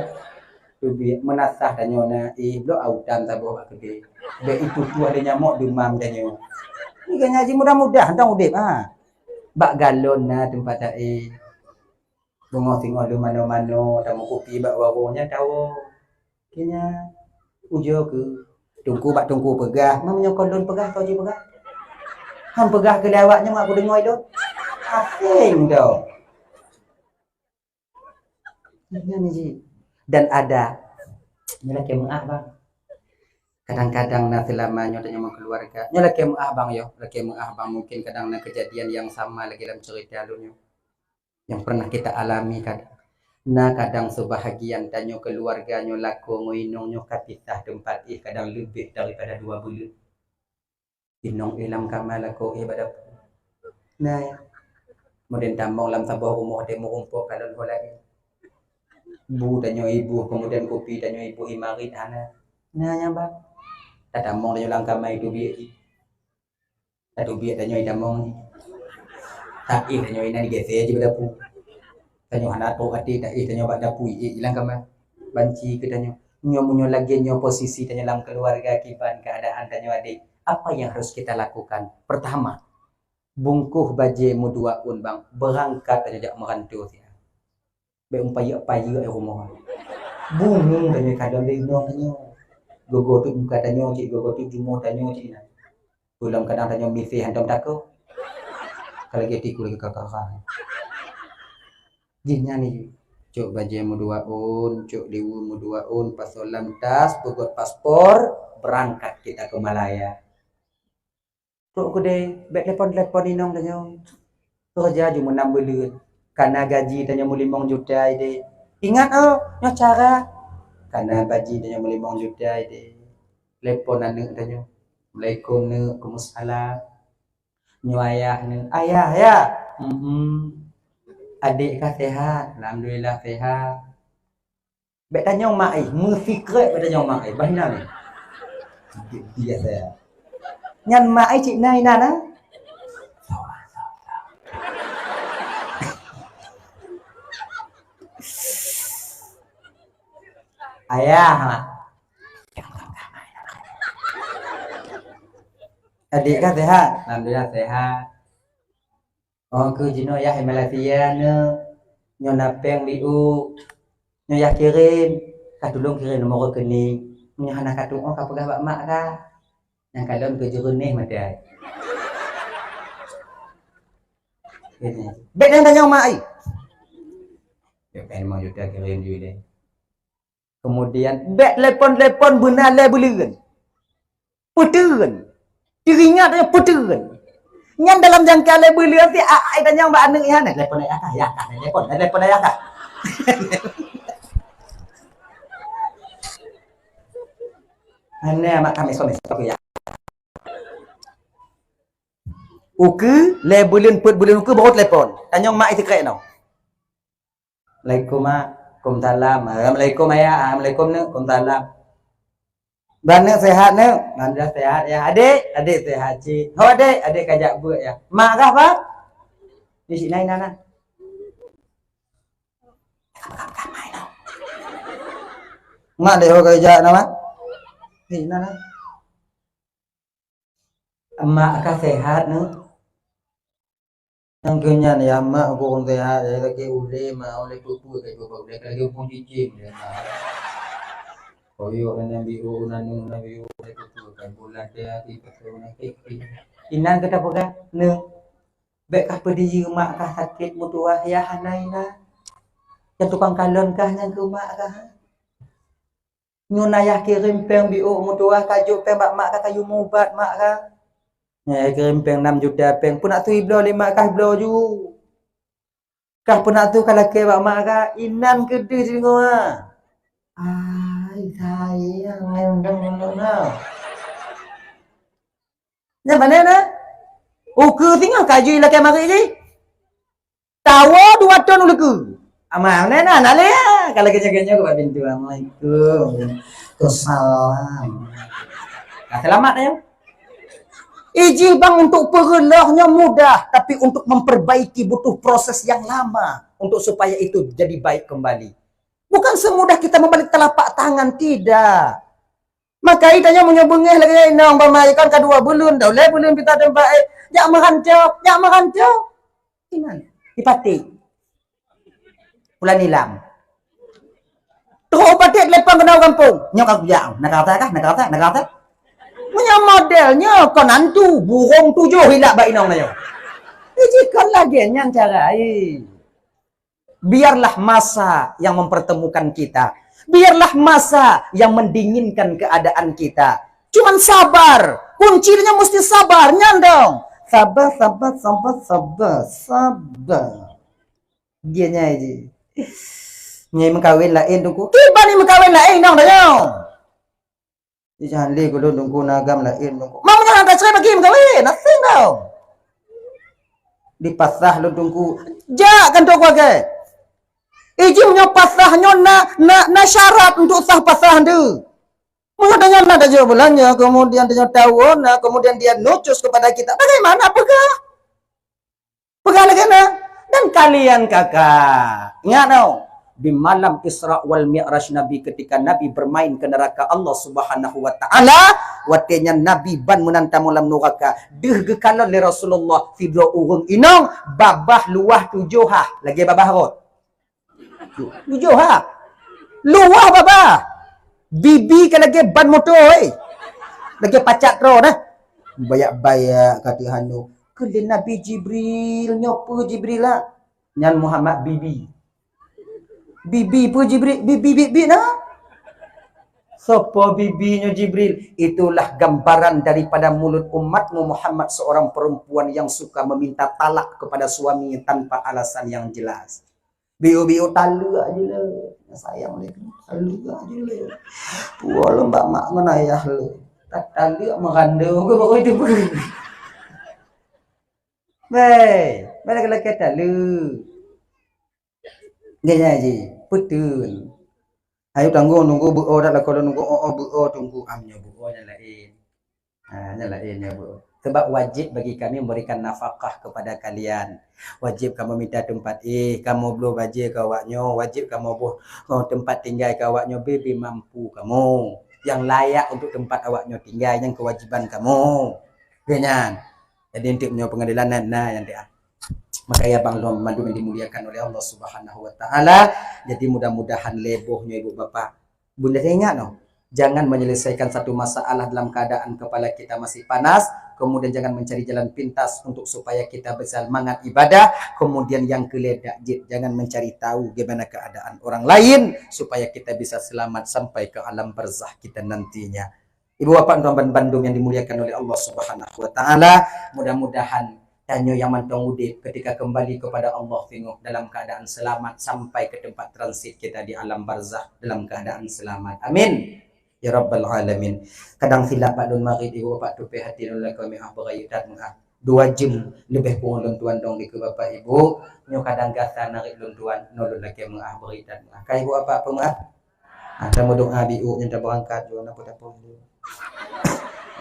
Teubiet meunasah tanyoe na, eh, bloe autan saboh bak keudè. Bèk itutoh lé nyamok deumam tanyoe. Nyan ji mudah-mudahan dong udép, ha. Bak galon na teumpat taéh. Beungoh singoh lôn manoe-manoe, tameukupi bak warong nyan tawoe. Keu nyan, ujoe keuh, teungku bak teungku peugah, meunyoe kon lôn peugah, soe jipeugah? Han peugah keu lé awak nyoe, mak kudeungoe lôn. Aséng dong. Nyan ji. Dan ada, nyoe lakèe meu'ah, bang. Kadang-kadang na seulama nyoe tanyoe meukeuluwarga. Nyoe lakèe meu'ah, bang, yo. Lakèe meu'ah, bang. Mungkin kadang na keujadian nyang sama lagèe lam ceurita lôn nyoe. Nyang pernah kita alami kadang. Na kadang seubahagian tanyoe keuluwarga nyoe lakoe ngon inong nyoe ka pisah teumpat éh kadang leubeh daripada dua buleuen. Inong éh lam kama, lakoe éh bak dapu. Na, ya. Keumudian tamong lam saboh rumoh teuh meurumpok kalon ho laén. Bu tanyoe iboh, keumudian kupi tanyoe iboh imarit hana. Na, nyang ba. Tatamong tanyoe lam kama itu biet jih. Tateubiet tanyoe itamong nyoe. Taéh tanyoe inan igésé jih bak dapu. Tanyoe hana trok até taéh tanyoe bak dapu, iék ilang kama. Banci keu tanyoe. Nyoe meunyoe lagèe nyoe posisi tanyoe lam keuluwarga kiban keuadaan tanyoe adék, apa yang harus kita lakukan? Pertama, bungkôh bajèe meudua ôn bang, beurangkat tanyoe jak meuranto siat. Bèk meupayeuk-payeuk di rumoh. Bungong tanyoe kadang lé inong tanyoe. Gogo teuk muka tanyoe cit, gogo teuk jumoh tanyoe cit inan. Peulom kadang tanyoe miseue hantom takot. Ka lagèe tiku lagèe kakara. Jih nyan ni, cok bajèe meudua ôn, cok liweue meudua ôn, pasoe lam tas, peugot paspor, berangkat kita ke Malaya. Trok keudè, bèk telepon-telepon inong tanyoe. Keureuja ju meunam buleuen. Kana gaji tanyoe meulimong juta idéh. Ingat oh, nyoe cara. Kana gaji tanyoe meulimong juta idéh. Telepon aneuk tanyoe. Assalamualaikum neuk, kumusalam. Nyoe ayah neuk. Ayah, ya. Hmm. Adék kah sehat? Alhamdulillah sehat. Bèk tanyong mak ai, meusikrek bèk tanyong mak ai, bah inan. Biasa. Nyan mak ai cit na inan ah. Ayah. Adék kah sehat? Alhamdulillah sehat. Oh, keu jinoe yah i Malaysia nyoe, nyoe na péng di u, nyoe yah kirém, ka tulông kirém nomor rekening. Meunyoe hana ka tu'oh ka peugah bak mak ka. Nyang kalon keu jeureuneh maté. Ini. Bèk nyang tanyong mak ai. Bèk péng limong juta kirém ju ilèe. Kemudian bèk telepon-telepon beuna lhèe buleuen. Peuteun. Teuingat nyan peuteun. Nyan dalam jangka lhèe buleuen ti, a, ai tanyong bak aneuk nyan, "Telepon ayah kah, ayah kah, telepon, telepon ayah kah." Hana mak kami suami aku ya. Ukeue, lhèe buleuen, peuet buleuen ukeue baru telepon. Tanyong mak isi krek noh. Assalamualaikum, Mak. Waalaikumsalam. Assalamualaikum, Ayah. Assalamualaikum, Neuk. Waalaikumsalam. Bah, Neuk, sehat, Neuk? Alhamdulillah, sehat, ya. Adik? Adik sehat, cit. Ho, Adik? Adik kajak beuet, ya. Mak kah, Pak? Di sini, nah, nah. Mak deh, ho kajak, nama? Di sini, nah. Mak kah sehat, Neuk? Nyang keu nyan, ya, mak, aku ureueng sehat, ya, lagèe ulèe, mak, ulèe peue-peue, ka iboh bak ulèe, ka lagèe upung cicém, ya, mak. Koyok nyan biôh, nanu nyan biôh, ulèe peue-peue, ka bulan teuh, hati peue, nyan keu inan keu tapeugah, Neuk, bèk kah peudiyeu mak kah sakét meutuwah, ya, hana inan. Nyang tukang kalon kah nyang keu mak kah? Nyoe na yah kirém péng biôh meutuwah ka jok péng bak mak ka kayue mubat mak ka. Nyoe yah kirém péng nam juta péng, peunak su ibloe lé mak kah ibloe ju. Kah peunak su ka lakèe bak mak ka, inan keudeh deungoe. Ai sayang, ai undang-undang na. Nyan pane na? Ukeue singoh ka jih lakèe marit jih. Tawoe dua thon u leukeue. Amai, nyan na, na lé, ya. Kalau keunyoe-keunyoe ke bak pintu, "Assalamualaikum." "Waalaikumsalam." Nah, selamat, ya. Ijih bang untuk peureuloh nyoe mudah, tapi untuk memperbaiki butuh proses yang lama untuk supaya itu jadi baik kembali. Bukan semudah kita membalik telapak tangan, tidak. Maka i tanyoe meunyoe beungéh lagèe inong bak mak, kon ka dua buleuen, dah ulèe buleuen pita teumpat, eh, jak meuranco, jak meuranco. Inan, ipaték. Pula nilam. Trok ipaték telepon keunoe gampông. Nyoe ka kujak, na kata kah, na kata, na kata. Meunyoe model nyoe kon hantu, burông tujoh ilak bak inong nyoe. Ijih kon lagèe nyan cara, eh. Biarlah masa yang mempertemukan kita. Biarlah masa yang mendinginkan keadaan kita. Cuman sabar. Kuncinya mesti sabar. Nyan dong. Sabar, sabar, sabar, sabar, sabar. Dia nyai ji. Nyai meukawen laén, Teungku. Kiban ni meukawen laén, nong, dong. Ijih lé keu lôn, Teungku, na agam laén, Teungku. Meunyoe hana taseurai bagi meukawen, asing tau. Dipasah lôn, Teungku. Jak kantô keuluwarga. Ijih meunyoe pasah nyoe na, na, na syarat untuk sah pasah tu. Meunyoe tanyoe na tajok bulan nyoe, kemudian tanyoe tawon, nah, kemudian dia nucus kepada kita. Bagaimana peugah? Peugah lagèe na. Dan kalian kakak, ingat tau, di malam Isra wal Mi'raj Nabi, ketika Nabi bermain ke neraka Allah Subhanahu wa Ta'ala, watèe nyan Nabi ban meunan tamong lam nuraka, deuh geukalon lé Rasulullah sidroe ureueng inong, babah luwah tujoh ha, lagèe babah rot. Tujoh ha. Luwah babah. Bibi ka lagèe ban moto, eh. Lagèe pacak troe nah. Bayak-bayak ka teuhanu. Keu lé Nabi Jibril, nyoe peue Jibril lah? Nyan Muhammad Bibi. Bibi peue Jibril? Bibi, bibi nah. Sopo bibi nyoe Jibril? Itulah gambaran daripada mulut umatmu Muhammad, seorang perempuan yang suka meminta talak kepada suaminya tanpa alasan yang jelas. Biôh-biôh taleuek aja le. Sayang lé. Taleuek aja le. Puwoe lom bak mak ngon ayah le. Taleuek meurandau ke baru itu. Bèe, bèe lakèe-lakèe taleuek. Gaya ji, peuteuet. Ayo tanggung nunggu beuo dak lakoe nunggu o o beuo tunggu am nyoe beuo nyang laén. Ha, nyang laén nyoe beuo. Sebab wajib bagi kami memberikan nafkah kepada kalian. Wajib kamoe mita teumpat éh, kamoe bloe bajèe keu awak nyoe, wajib kamoe boh, oh, teumpat tinggai keu awak nyoe, beu-beu mampu kamoe. Nyang layak untuk teumpat awak nyoe tinggai, nyang kewajiban kamoe. Geuh nyan. Jadi, untuk nyoe pengadilan na, na nyang dia. Maka ya bang lom mandum yang dimuliakan oleh Allah Subhanahu wa Ta'ala. Jadi, mudah-mudahan lé boh nyoe ibu bapak. Bunda ingat noh, jangan menyelesaikan satu masalah dalam keadaan kepala kita masih panas, kemudian jangan mencari jalan pintas untuk supaya kita bersemangat ibadah, kemudian yang keledak jit, jangan mencari tahu gimana keadaan orang lain supaya kita bisa selamat sampai ke alam barzakh kita nantinya. Ibu bapak tuan bandum yang dimuliakan oleh Allah Subhanahu wa Ta'ala, mudah-mudahan tanyoe nyang mantong udeb ketika kembali kepada Allah singoh dalam keadaan selamat sampai ke tempat transit kita di alam barzakh dalam keadaan selamat. Amin. Ya Rabbal Alamin. Kadang silap bak lôn marit, ibu bapak, tupée hati lôn lakée meu'ah beurayek that meu'ah. Dua jeuem leubeh kurang lôn tuan dong dikeue bapak ibu. Nyoe kadang gasa narit lôn tuan, nyoe lôn lakée meu'ah beurayek that meu'ah. Ka ibu bapak peumeu'ah? Ata meudoa biuk nyan tabeurangkat jua na peue-peue.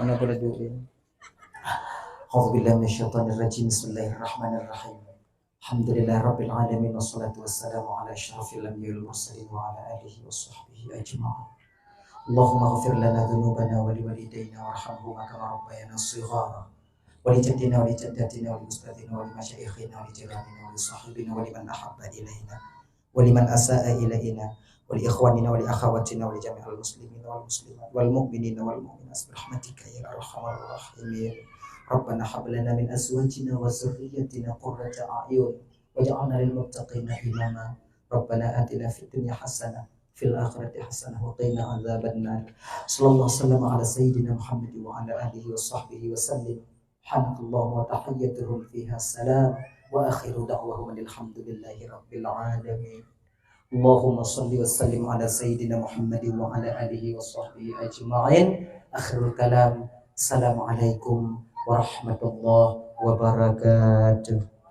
Mana peue laju ni? A'udzubillahi minasyaitonirrajim. Bismillahirrahmanirrahim. Alhamdulillahirabbil alamin, wassalatu wassalamu ala asyrafil anbiya'i wal mursalin wa ala alihi wa sahbihi ajma'in. Allahumma ighfir lana dzunubana wa liwalidaina warhamhuma kama rabbayana shighara. Wa li jaddina wa li jaddatina wa li ustadzina wa li masyaikhina wa li jiranina wa li sahibina wa liman ahabba ilaina wa liman asa'a ilaina wa li ikhwanina wa li akhawatina wa li jami'il muslimina wal muslimat wal mu'minina wal mu'minat bi rahmatika ya arhamar rahimin. Rabbana hab lana min azwajina wa dzurriyyatina qurrata a'yun waj'alna lil muttaqina imama. Rabbana atina fid dunya hasanah fil akhirati hasanah wa qina adzabannar. Sallallahu wasallam ala sayyidina Muhammad wa ala alihi wa sahbihi wa sallim. Subhanakallahumma wa tahiyyatuhum fiha salam wa akhiru da'wahum alhamdulillahi rabbil alamin. Allahumma salli wa sallim ala sayyidina Muhammad wa ala alihi wa sahbihi ajma'in. Akhirul kalam. Assalamualaikum warahmatullahi wabarakatuh.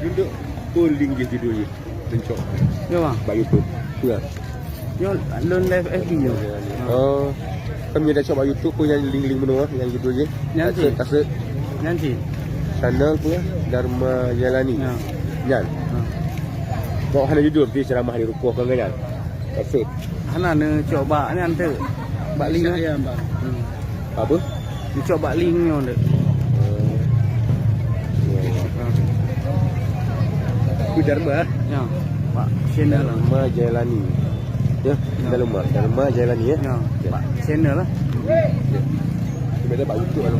Duduk pun link je judul je. Link cok. Ya, bang. Bak YouTube. Tu lah. Nyoe lôn live F B nyoe. Oh. Kan meunyoe tacok bak YouTube pun nyang link-link bunoe nyang judul jih. Nyan cit. Tasuk, tasuk. Nyan cit. Channel pun ya, Dharma Jailani. Ya. Nyan. Ha. Kok hana judul, tapi ceramah di rukoh kan nyan. Tasuk. Hana neucok bak nyan tu. Bak link. Saya, bang. Hmm. Apa? Neucok bak link nyoe dek. Oh. Ya. Ha. Ku Dharma, eh? Ya. Bak channel lah. Dharma Jailani. Ya, ya. Dharma, Dharma Jailani, ya? Ya. Ya. Bak channel lah. Ya. Cuma dia bak YouTube lah.